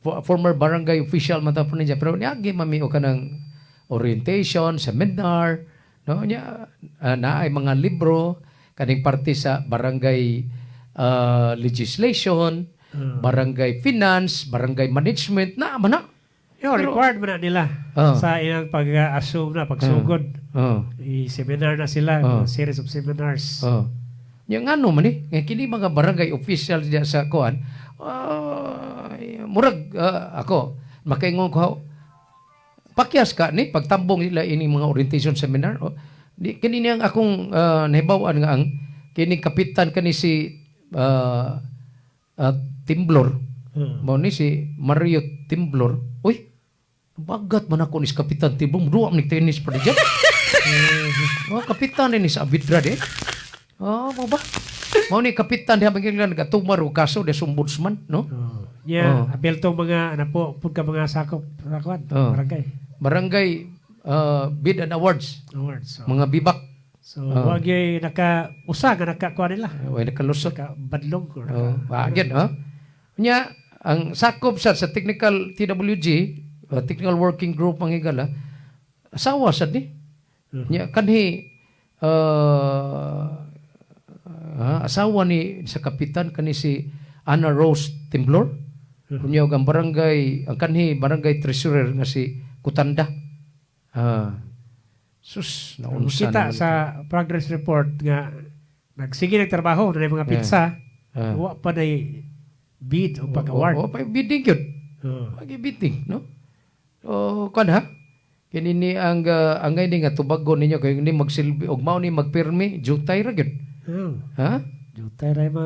former barangay official man ta po niya, pero niagi mami og kanang orientation, seminar, no, nya naay mga libro kaning parte sa barangay legislation, barangay finance, barangay management, na man na. Yo, required man na nila sa ilang pag-assume na, pagsugod. I-seminar na sila, mga series of seminars. Oh. Yang ano man eh, nga kini mga barangay official diya sa kuan, murag ako, makaingon ko, pakyas ka ni pagtambong nila ini mga orientation seminar. Oh, di, kini niyang akong nahibaw-an nga ang kini kapitan kani si Timblor. Mao ni si Mario Timblor. Uy, bagat man ako ni si Kapitan Timblor. Duwa man ni tennis pa diyan. Oh, kapitan ni sa Abidra de. Oh, mo ba? Mao ni kapitan diha magiging nagatumar og kaso de sa ombudsman, no? Yeah, Oh. apel tong mga ano po, pud ka mga sakop sa kuan, barangay. Barangay bid and awards. Awards. So, Mga bibak. So wag yoy naka usa nga nakakuan nila. Way nakalusot. Naka badlong or Oh, wag ha. Nya ang sakop sa technical TWG, Technical Working Group mga higala, asawa sad ni. Nya kanhi asawa ni sa kapitan kani si Ana Rose Timblor. Unya og ang barangay ang kanhi barangay treasurer nga si Kutanda. Sus, naunsa Kita naman. sa progress report nga nagsige nagtrabaho na mga pizza, wa pa nay bid o pag-award. Oo, pa bidding yun. Pag bidding, no? So, kuan ha? Kini ni ang ini nga tubagon ninyo kay ni magsilbi og mao ni magpirmi, jutay ra gyud. Ha? Jutay ra ma.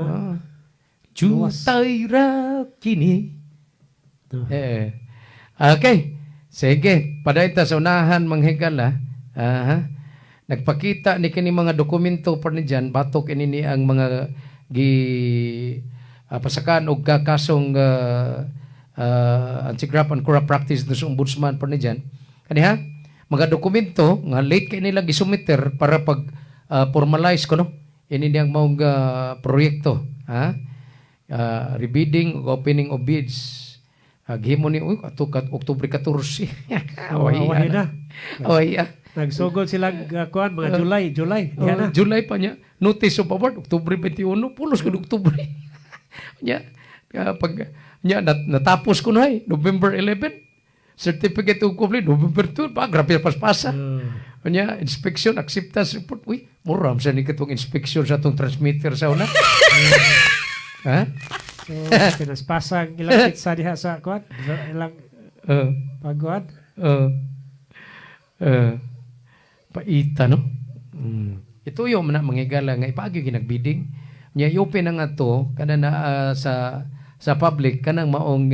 Jutay ra kini. Eh. Okay. Sige, padayon ta sa unahan mga higala. Aha. Nagpakita ni kini mga dokumento pa ni dyan, batok ini ni ang mga gi pasakan og kasong anti-graft and corrupt practice sa ombudsman pa ni dyan. Kani ha? Mga dokumento nga late kay nila gisumiter para pag formalize ko, no. Ini niyang maong proyekto, ha? Rebidding ug opening of bids. Gihimo ni uy ato kat Oktubre 14. Oh, Away away na. Away ah. Nagsugod sila kuan mga July, July. Diha na. July pa niya. Notice of award Oktubre 21, pulos kag Oktubre. Nya, Kaya pag nya natapos ko na eh, November 11. Certificate of complete November 2 pa, grabe paspasa. Unya inspection acceptance report. Uy, mura man sa ni katong inspection sa atong transmitter sa una. Ha? So, pinaspasang ilang pizza diha sa kuan, sa ilang pagkuan. Paita no. Ito yung man mga higala nga ipaagi ginagbiding. Nya i-open na nga to kana na sa public kanang maong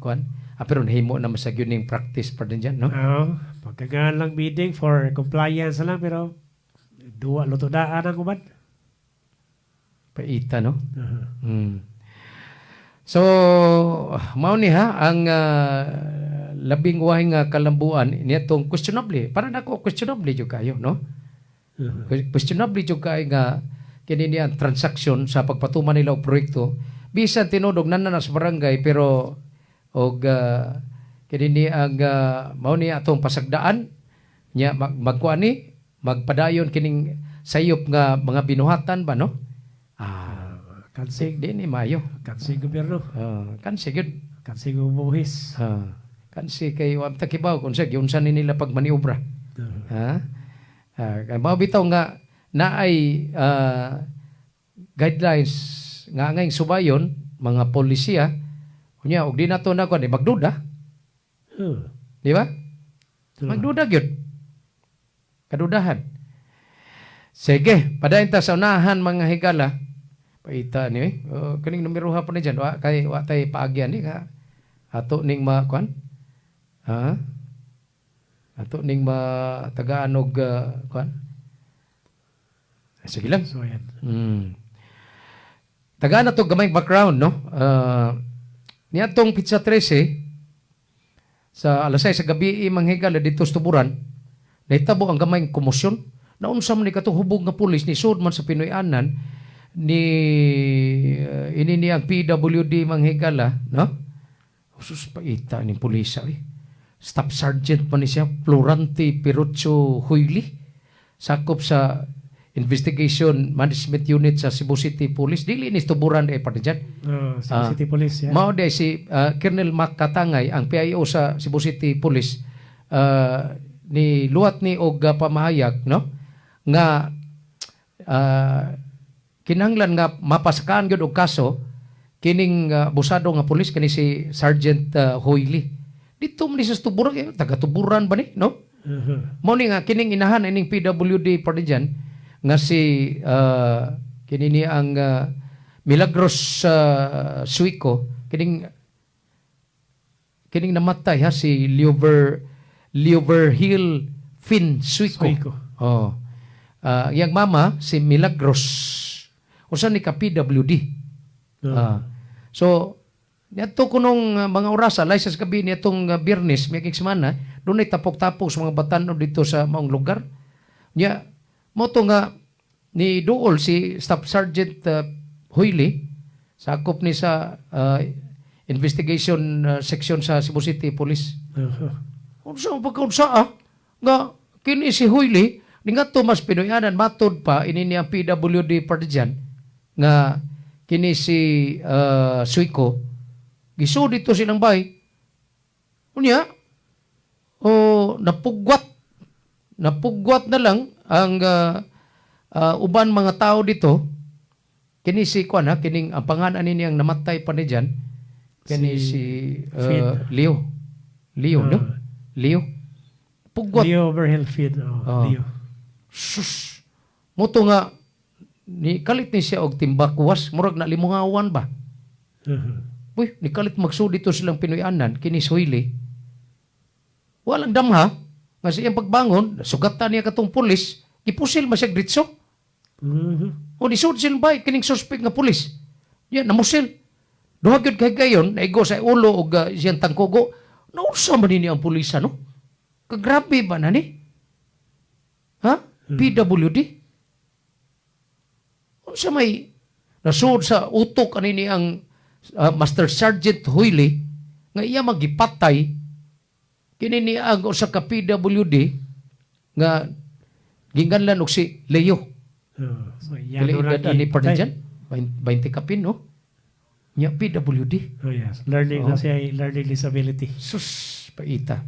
kuan. Ah, pero nahimo na masag yun ning practice pa din dyan, no? Oo. Pagkagaan lang bidding for compliance lang, pero duwa luto daan ang uban. Paita, no? So, mao ni ha ang labing wahi nga kalambuan niatong questionable. Para nako questionable jud kayo, no? Questionable jud kayo nga kini niya ang transaction sa pagpatuman nila og proyekto. Bisan tinuod og nana na sa barangay, pero og kini ni ang mao ni atong pasagdaan nya magkuan ni magpadayon kining sayop nga mga binuhatan ba, no? Ah, Kansig di ni maayo. Kansig gobyerno. Kansi gyud. Kansig buhis. Ah, kansi kay wa ta kibaw kung sa giunsa ni nila pagmaniobra. Ha? Ah, kay mao bitaw nga naay guidelines nga angay subayon mga polisiya, unya og di nato na kuan, eh, magduda. Di ba? Magduda gyud. Kadudahan. Sige, padayon ta sa unahan, mga higala. Paita ni eh. Oh, kaning numero ha pa ni dyan. Wa kay wa tay paagyan ni ka. Ato ning ma kuan. Ha? Ato ning ma tagaan og kuan. Sige lang. So ayan. Tagaan na to gamay background, no? Niadtong petsa 13 sa alas 6 sa gabi, mga higala, dito sa Tuburan, nahitabo ang gamayng komosyon. Naunsa man ni katong hubog nga pulis ni sud man sa Pinoy-anan ni ini ni ang PWD, mga higala, no? Sus, paita ni pulisa eh. Staff Sergeant pa ni siya, Florante Perucho Huyli. Sakop sa Investigation Management Unit sa Cebu City Police. Dili ni Tuburan eh pa dyan. Oh, Cebu Ah, City Police, yeah. Mao day si Colonel Mac Katangay, ang PIO sa Cebu City Police, ni luwat ni og pamahayag, no, nga kinahanglan nga mapasakaan gyud og kaso kining abusado nga pulis, kini si Sergeant Hoyli. Dito man ni sa Tuburan, eh, taga Tuburan ba ni, no? Mao ni nga kining inahan ining PWD partijan nga si kini ni ang Milagros Suico, kining kining namatay ha, si Leover Hill Finn Suico. Suico. Oh. Iyang mama si Milagros. Usa ni ka PWD. Ah. So niadto kunong mga orasa, laysa sa gabi niadtong Biyernes, miaging semana, dunay tapok-tapok sa mga batanon dito sa maong lugar. Nya mo to nga ni duol si Staff Sergeant Huili, sakop ni sa investigation section sa Cebu City Police. Unsa ang pagkaunsa ah? Nga kini si Huili ningadto mas Pinoyanan, matod pa ini niya PWD partisan nga kini si Suico gisud dito silang bay. Unya o napugwat napugwat na lang ang uban mga tao dito, kini si kuan ha, kining ang pangalan ni niyang namatay pa ni diyan, kini si, Si Finn. Leo Leo no. Leo pugwat. Leo Overhill Finn. Oh, Ah. Leo. Sus. Moto nga ni kalit ni siya og timbakwas, murag na limungawan ba. Uy, ni kalit magsud dito silang Pinoy-anan kini Suhili. Walang damha nga sa iyang pagbangon, sugatan niya katong pulis, gipusil man siya diretso. O nisud silang bay kining suspect nga pulis. Ya namusil. Duha gyud kay gayon naigo sa ulo og siyang tangkugo. Naunsa man ni ang pulisa, no? Kagrabe ba na ni? Ha? PWD? Unsa may nasud sa utok ani ni ang Master Sergeant Huili nga iya magipatay kini ni ang usa ka PWD nga ginganlan og si Leo. Oh, so, yan Dili lang edad ani gipatay. pa dyan? 20 kapin, no? Nya PWD. Oh yes, learning Oh. na siya, learning disability. Sus, paita.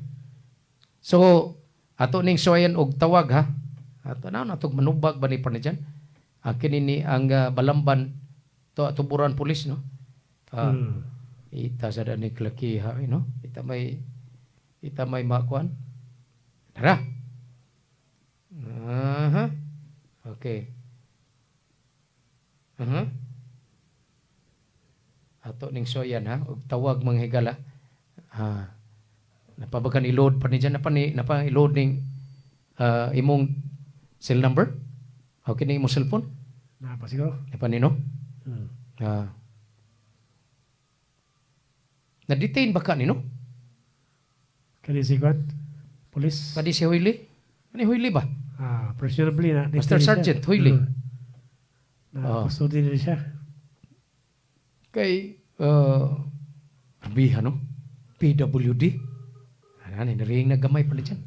So, ato ning suwayan og tawag ha. Ato na natog manubag ba ni Parnijan? Kini ni ang Balamban to Tuburan Police, no. Ita sa ni klaki ha, no. Ita may makuan. Tara. Aha. Okay. Aha. Ato ning suwayan ha og tawag, mga higala. Ha. Napabagan i-load pa ni dyan, napa ni napa i-load ning imong cell number? Okay ni imong cellphone? Na pa siguro. Napa ni, no? Hmm. Ah. Na-detain ba ka ni, no? Kani si kwan? Police. Kani si Huili? Kani Huili ba? Ah, presumably na. Master detain siya. Sergeant Huili. Na Oh. custody din siya. Kay abihan, no? PWD. Ano, naring na gamay pala dyan.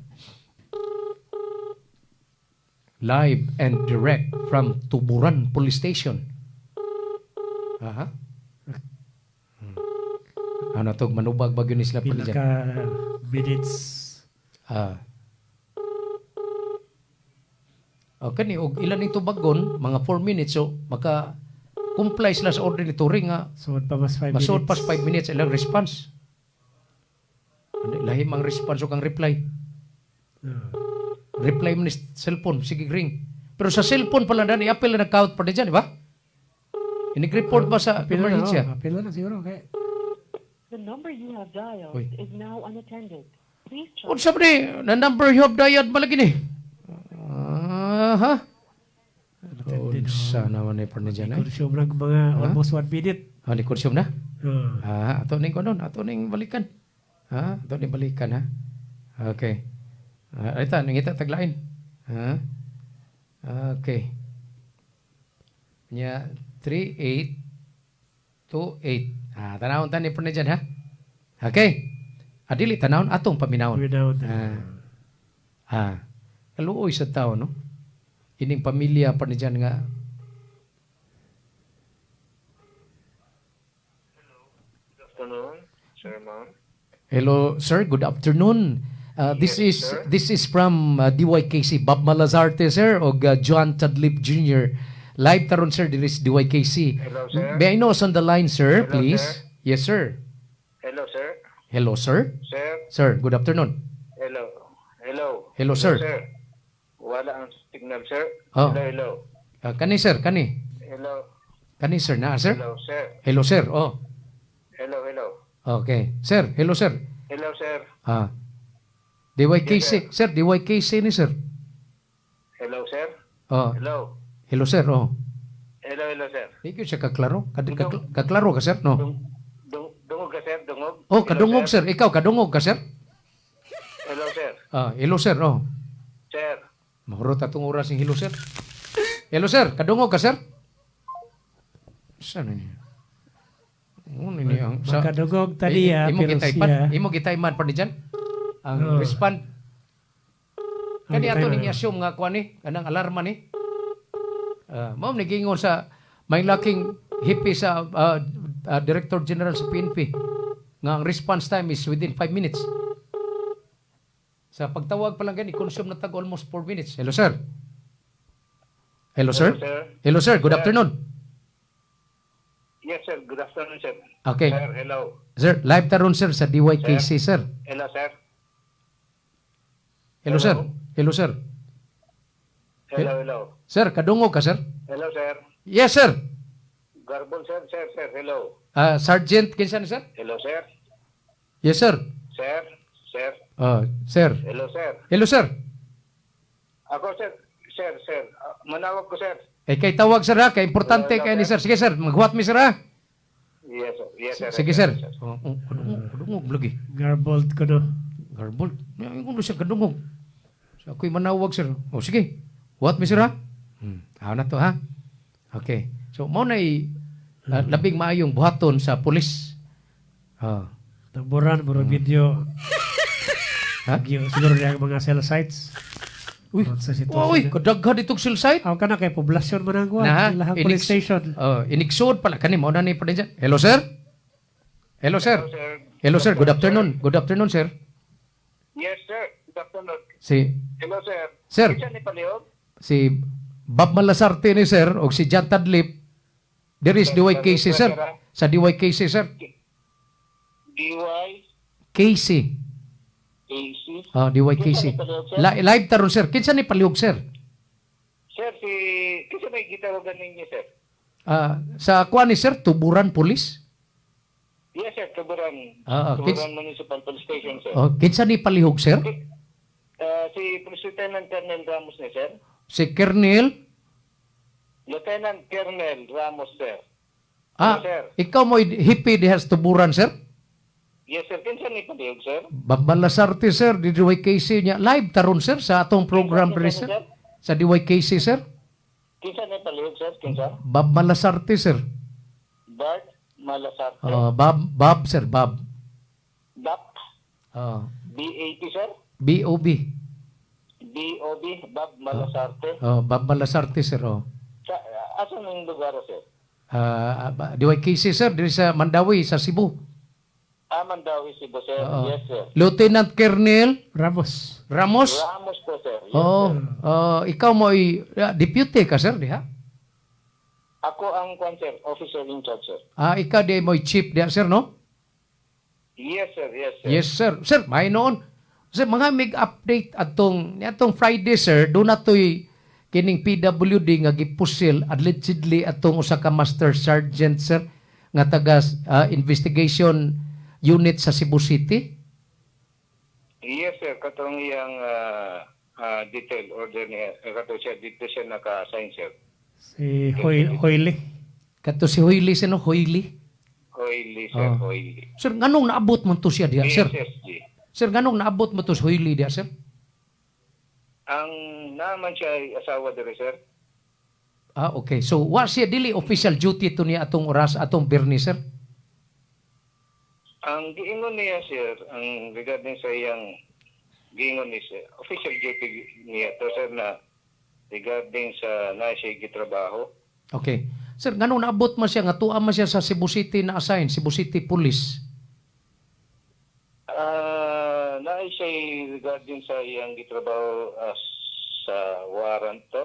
Live and direct from Tuburan Police Station. Aha. Ano to, manubag bagyo ni sila pala Pila dyan. ka minutes. Ah. O kani og ilan ito bagon, mga 4 minutes, so maka comply sila sa order ni Turing nga Sud pa mas 5 masud minutes. pas 5 minutes ilang response. Ano, lahi mang response o kang reply. Reply mo ni cellphone, sige ring. Pero sa cellphone pala na, i-appeal na nag-count pa dyan, di ba? Inig-report ba sa Appeal na, emergency? oh, appeal na siguro. Okay. The number you have dialed Uy. is now unattended. Please try. Unsa ba ni? Na number you have dialed malagi ni? Aha. Unsa naman ni pa dyan, eh? Consume lang mga Ha? almost 1 minute. Ah, ni consume na? Ah. Ah, ato ning kuno, ato ning balikan. Ha, ato ning balikan ha. Okay. Ah, ita nangita taglain. Ha? Okay. Nya 3828. Ah, tanawon ta ni pa dyan ha. Okay. Adili tanawon atong paminawon. Paminawon. Ah. Ah. Kaluoy sa tao, no? Ining pamilya pa ni dyan nga. Good afternoon, sir, ma'am. Hello, sir. Good afternoon. This Yes, is sir. this is from DYKC Bob Malazarte, sir, og John Tadlip Jr. Live taron, sir, diri sa DYKC. Hello, sir. May I know who's on the line, sir, Hello, please? sir. Yes, sir. Hello, sir. Hello, sir. Sir. Sir, good afternoon. Hello. Hello. Hello, sir. Wala ang signal, sir. Oh. Hello, hello. Kani, sir, kani. Hello. Kani, sir, na, sir? Hello, sir. Hello, sir. Oh. Hello, hello. Okay. Sir, hello, sir. Hello, sir. Ah. DYKC, sir, DYKC ni sir. Hello, sir. Oh. Hello. Hello, sir. Oh. Hello, hello, sir. Di ko siya kaklaro. Kaklaro ka, sir, no? Dungog ka, sir. Dungog. Oh, kadungog, sir. Ikaw, kadungog ka, sir? Hello, sir. Ah, hello, sir. Oh. Sir. Mahurot atong oras ng hello, sir. Hello, sir. Kadungog ka, sir? Saan niya? Oh, nini ang Makadungog ta niya, imo pero gitaypan, siya- imo gitayman pa ni dyan. Ang Oh. respond. Kani Ang ato ning gitayman. i-assume nga kuan ni, kanang alarma ni. Mao ni giingon sa may laking hippie sa Director General sa PNP nga ang response time is within 5 minutes. Sa pagtawag pa lang gani, consume na tag almost 4 minutes. Hello, sir. Hello, sir. Hello, sir. Hello, sir. Good Sir. afternoon. Yes, sir. Good afternoon, sir. Okay. Sir, hello. Sir, live taron sir sa DYKC, sir. Hello, sir. Hello, sir. Hello, sir. Hello, hello. Sir, kadungog ka, sir? Hello, sir. Yes, sir. Garbon, sir, sir, sir. Hello. Sergeant, kinsa ni sir? Hello, sir. Yes, sir. Sir. Sir. Sir. Hello, sir. Hello, sir. Ako, sir. Sir, sir. Manawag ko, sir. Eh, kay tawag, sir, ha? Kay importante Hello, kay ni sir. Sige, sir. Maghuwat mi, sir, ha? Yes, sir. Yes, sir. Sige, sir. Oh, kadungog, kadungog lagi. Garbled ko, no? Garbled. Yung siya kadungog. So, ako'y manawag, sir. Oh, sige. Huwat mi, sir, ha? Aw na to, ha? Okay. So, mao na labing maayong buhaton sa pulis. Ah. Tamburan, murag video. Ha? Siguro niya ang mga cell sites. Uy, Sa sitwasyon uy, na. kadaghan itong cell site. Aw kana kay poblasyon man ang kuwan, Na, ilahang police station. Oh, inigsod pala kani mao na ni pa din. Hello, sir. Hello, sir. Hello, sir. Good afternoon. Good afternoon, sir. Yes, sir. Good afternoon. Si Hello, sir. Sir. Kinsa ni Palihog? Si Bob Malasarte ni sir og si John Tadlip. There is DYKC, sir. Sa DYKC, sir. DY KC. AC. Ah, DYKC. Kinsa ni Palihog, sir? Live taron, sir. Kinsa ni palihog, sir? Sir, si kinsa may gitawagan ninyo, sir? Ah, sa kuan ni sir, Tuburan Police. Yes, sir. Tuburan. Ah, Tuburan Municipal Police Station, sir. Oh, kinsa ni palihog, sir? Si Police Lieutenant Colonel Ramos ni, sir. Si Colonel. Lieutenant Colonel Ramos, sir. Ah, Hello, sir. ikaw mo hippie diha sa Tuburan, sir? Yes, sir. Kinsa ni Palihog, sir? Babalasarte, sir, di DYKC niya. Live taron, sir, sa atong program, Kinsa ni sir. Sa DYKC, sir. Kinsa ni Palihog, sir? Kinsa? Bob Malasarte, sir. Bart Malasarte. Oh, Bob, Bob, sir, Bob. DAP. Oh, B-A-T, sir? B-O-B. B-O-B. Bob Malasarte. Oh, Bob Malasarte, sir. Oh. Sa, asan ang lugar, sir? Ah, DYKC, sir, diri sa Mandawi, sa Cebu. Ah, Mandawi, Cebu, sir. Oo. Yes, sir. Lieutenant Colonel Ramos. Ramos? Ramos po, sir. Yes, Oo. sir. Oh, ikaw mo ay deputy ka, sir, diha? Ako ang kwan, sir. Officer in charge, sir. Ah, ikaw di mo chief diha, sir, no? Yes, sir. Yes, sir. Yes, sir. Sir, may noon. Sir, mga mig-update atong atong Friday, sir, do na to'y kining PWD nga gipusil allegedly atong usa ka Master Sergeant, sir, nga taga investigation unit sa Cebu City. Yes, sir. Katong iyang detail order niya. Kato siya, dito siya naka-assign, sir. Si Hoyle. Kato si Hoyle, sir, no? Hoyle. Hoyle, sir. Oh. Hoyle. Sir, nganong naabot man to siya diha, sir? SSG. Sir, nganong naabot mo to si Hoyle diha, sir? Ang naman siya ay asawa dire, sir. Ah, okay. So, wa siya dili official duty to niya atong oras atong Berni, sir? Ang giingon niya, sir, ang regarding sa iyang giingon ni sir, official duty niya to, sir, na regarding sa na siya gitrabaho. Okay. Sir, nganong naabot man siya nga tuwa man siya sa Cebu City na assign, Cebu City Police? Ah, na siya regarding sa iyang gitrabaho as sa warrant to.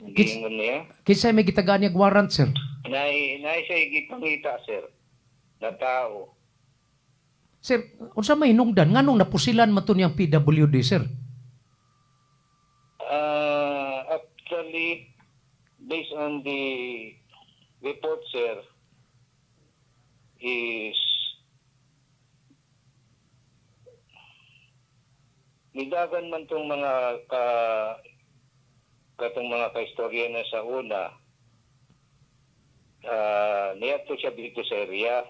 Giingon niya. Kinsa may gitagaan niya warrant, sir? Na siya gipangita, sir, na tao. Sir, unsa may hinungdan nganong napusilan man to niyang PWD, sir? Actually, based on the report, sir, is nidagan man tong mga ka katong mga kaistorya na sa una, niadto siya dito sa area,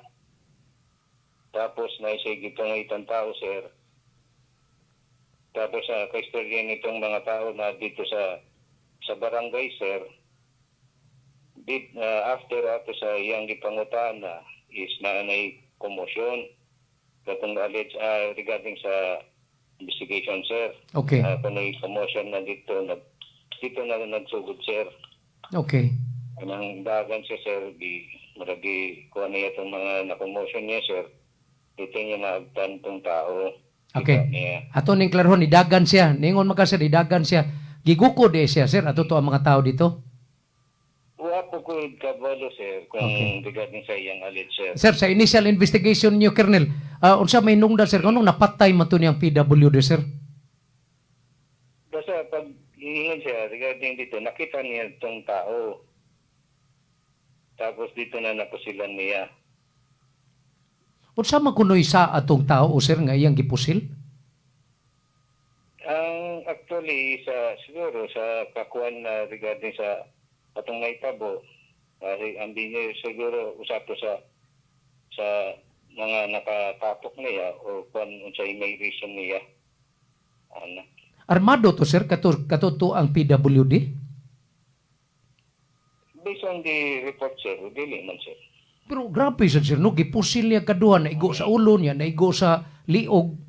tapos na siya gipangitang tao, sir, tapos sa kaistorya nitong mga tao na dito sa barangay, sir, after ato sa iyang gipangutana is na nay komosyon katong alleged regarding sa investigation, sir. Okay. Kanay commotion na dito dito na nagsugod, sir. Okay. Anang dagan siya, sir, di maragi kuha niya itong mga na-commotion niya, sir. Dito niya naagtan tong tao. Okay. Niya. Ato ning klarhon nidagan siya. Ningon man ka, sir, nidagan siya. Giguko di siya, sir, ato to ang mga tao dito. Wa po ko kabalo, sir, kung regarding sa iyang alleged, sir. Sir, sa initial investigation niyo, Colonel, unsa may hinungdan, sir, nganong napatay man to niyang PWD, sir? Basta pag iingon siya regarding dito, nakita niya itong tao. Tapos dito na napusilan niya. Unsa man kunoy sa atong tao, sir, nga iyang gipusil? Ang actually sa siguro sa kakuan na regarding sa atong naitabo, kasi ang binyo siguro usap to sa mga nakatapok niya o kuan unsay may reason niya. Ano? Armado to, sir, kato kato to ang PWD? Based on the report, sir, dili man, sir. Pero grabe sa sir, no? Gipusil niya kaduha, naigo sa ulo niya, naigo sa liog.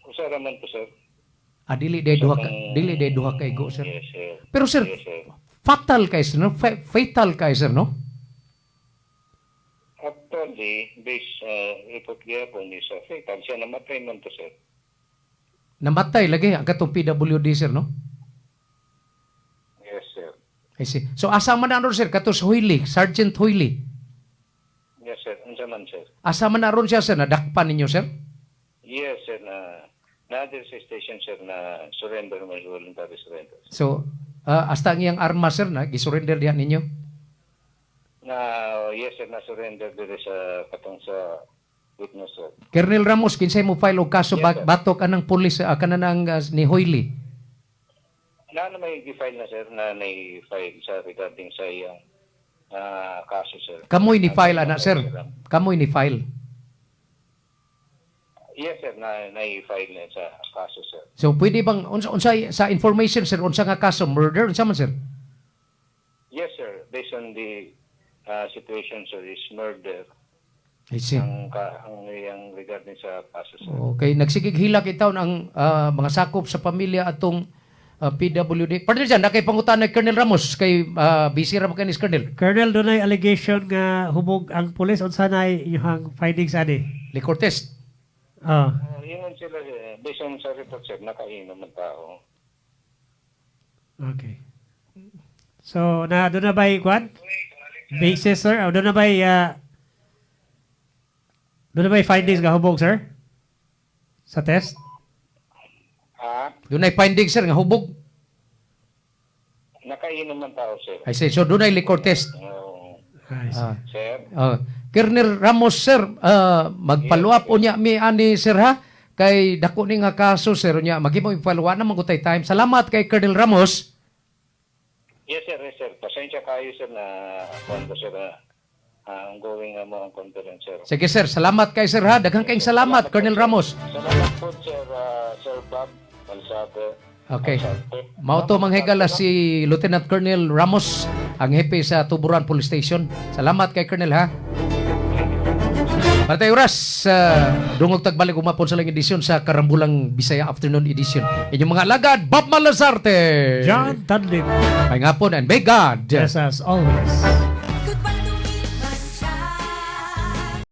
Usa ra man to, sir. Ah, dili day duha ka igo, sir. Yes, sir. Pero sir, Yes, sir. Fatal kay sir, no? Fatal kay sir, no? Actually, based report gyapon is fatal siya, namatay man to, sir. Namatay lagi ang katong PWD, sir, no? Yes, sir. I see. So asa man na ron, sir, kato sa Huili, Sergeant Huili? Yes, sir. Unsa man, sir? Asa man na ron siya, sir, nadakpan ninyo, sir? Yes, sir, na na sa station, sir, na surrender man, voluntary surrender. So, hasta ang iyang arma, sir, na gisurrender diha ninyo? Na yes, sir, na surrender diri sa katong sa witness, sir. Colonel Ramos, kinsay mo file og kaso Yes, sir. batok anang pulis kanang ni Hoyli? Na may gi-file na, sir, na may file sa regarding sa iyang kaso, sir. Kamoy ni file ana, sir. Kamoy ni file. Yes, sir, na na-file na sa kaso, sir. So pwede bang unsa sa information, sir, unsa nga kaso, murder, unsa man, sir? Yes, sir, based on the situation, sir, is murder. I see. Ang iyang regarding sa kaso, sir. Okay, nagsigig hilak itaw ang mga sakop sa pamilya atong PWD. Partner dyan, na kay pangutan ni Colonel Ramos kay busy ra man kay ni Colonel. Colonel, dunay allegation nga hubog ang pulis, unsa na inyong findings ani? Liquor test. Ah. Yun sila, sir. Based on sa report, sir, nakainom ng tao. Okay. So, na doon na ba kwan? Basis, sir? O, doon na ba findings nga hubog, sir? Sa test? Ha? Dunay findings, sir, nga hubog. Nakainom ng tao, sir. I see. So dunay liquor test. I see. Sir? Colonel Ramos, sir, mag-follow up unya mi ani, sir, ha, kay dako ni nga kaso, sir, unya maghimo i-follow up na man gud tay time. Salamat kay Colonel Ramos. Yes, sir. Yes, sir. Pasensya kayo, sir, na kung sir, na ongoing mo ang conference, sir. Sige, sir, salamat kay sir, ha. Daghang kayong salamat, Colonel Ramos. Salamat po, sir, Sir Bob Malsabe. Okay. Mao to, mga higala, si Lieutenant Colonel Ramos, ang hepe sa Tuburan Police Station. Salamat kay Colonel, ha. Para tayo oras, dungog tagbalik umapon sa lang edisyon sa Karambulang Bisaya Afternoon Edition. Inyong mga alagad, Bob Malazarte. John Dunlip. May ngapon and may God Bless us always.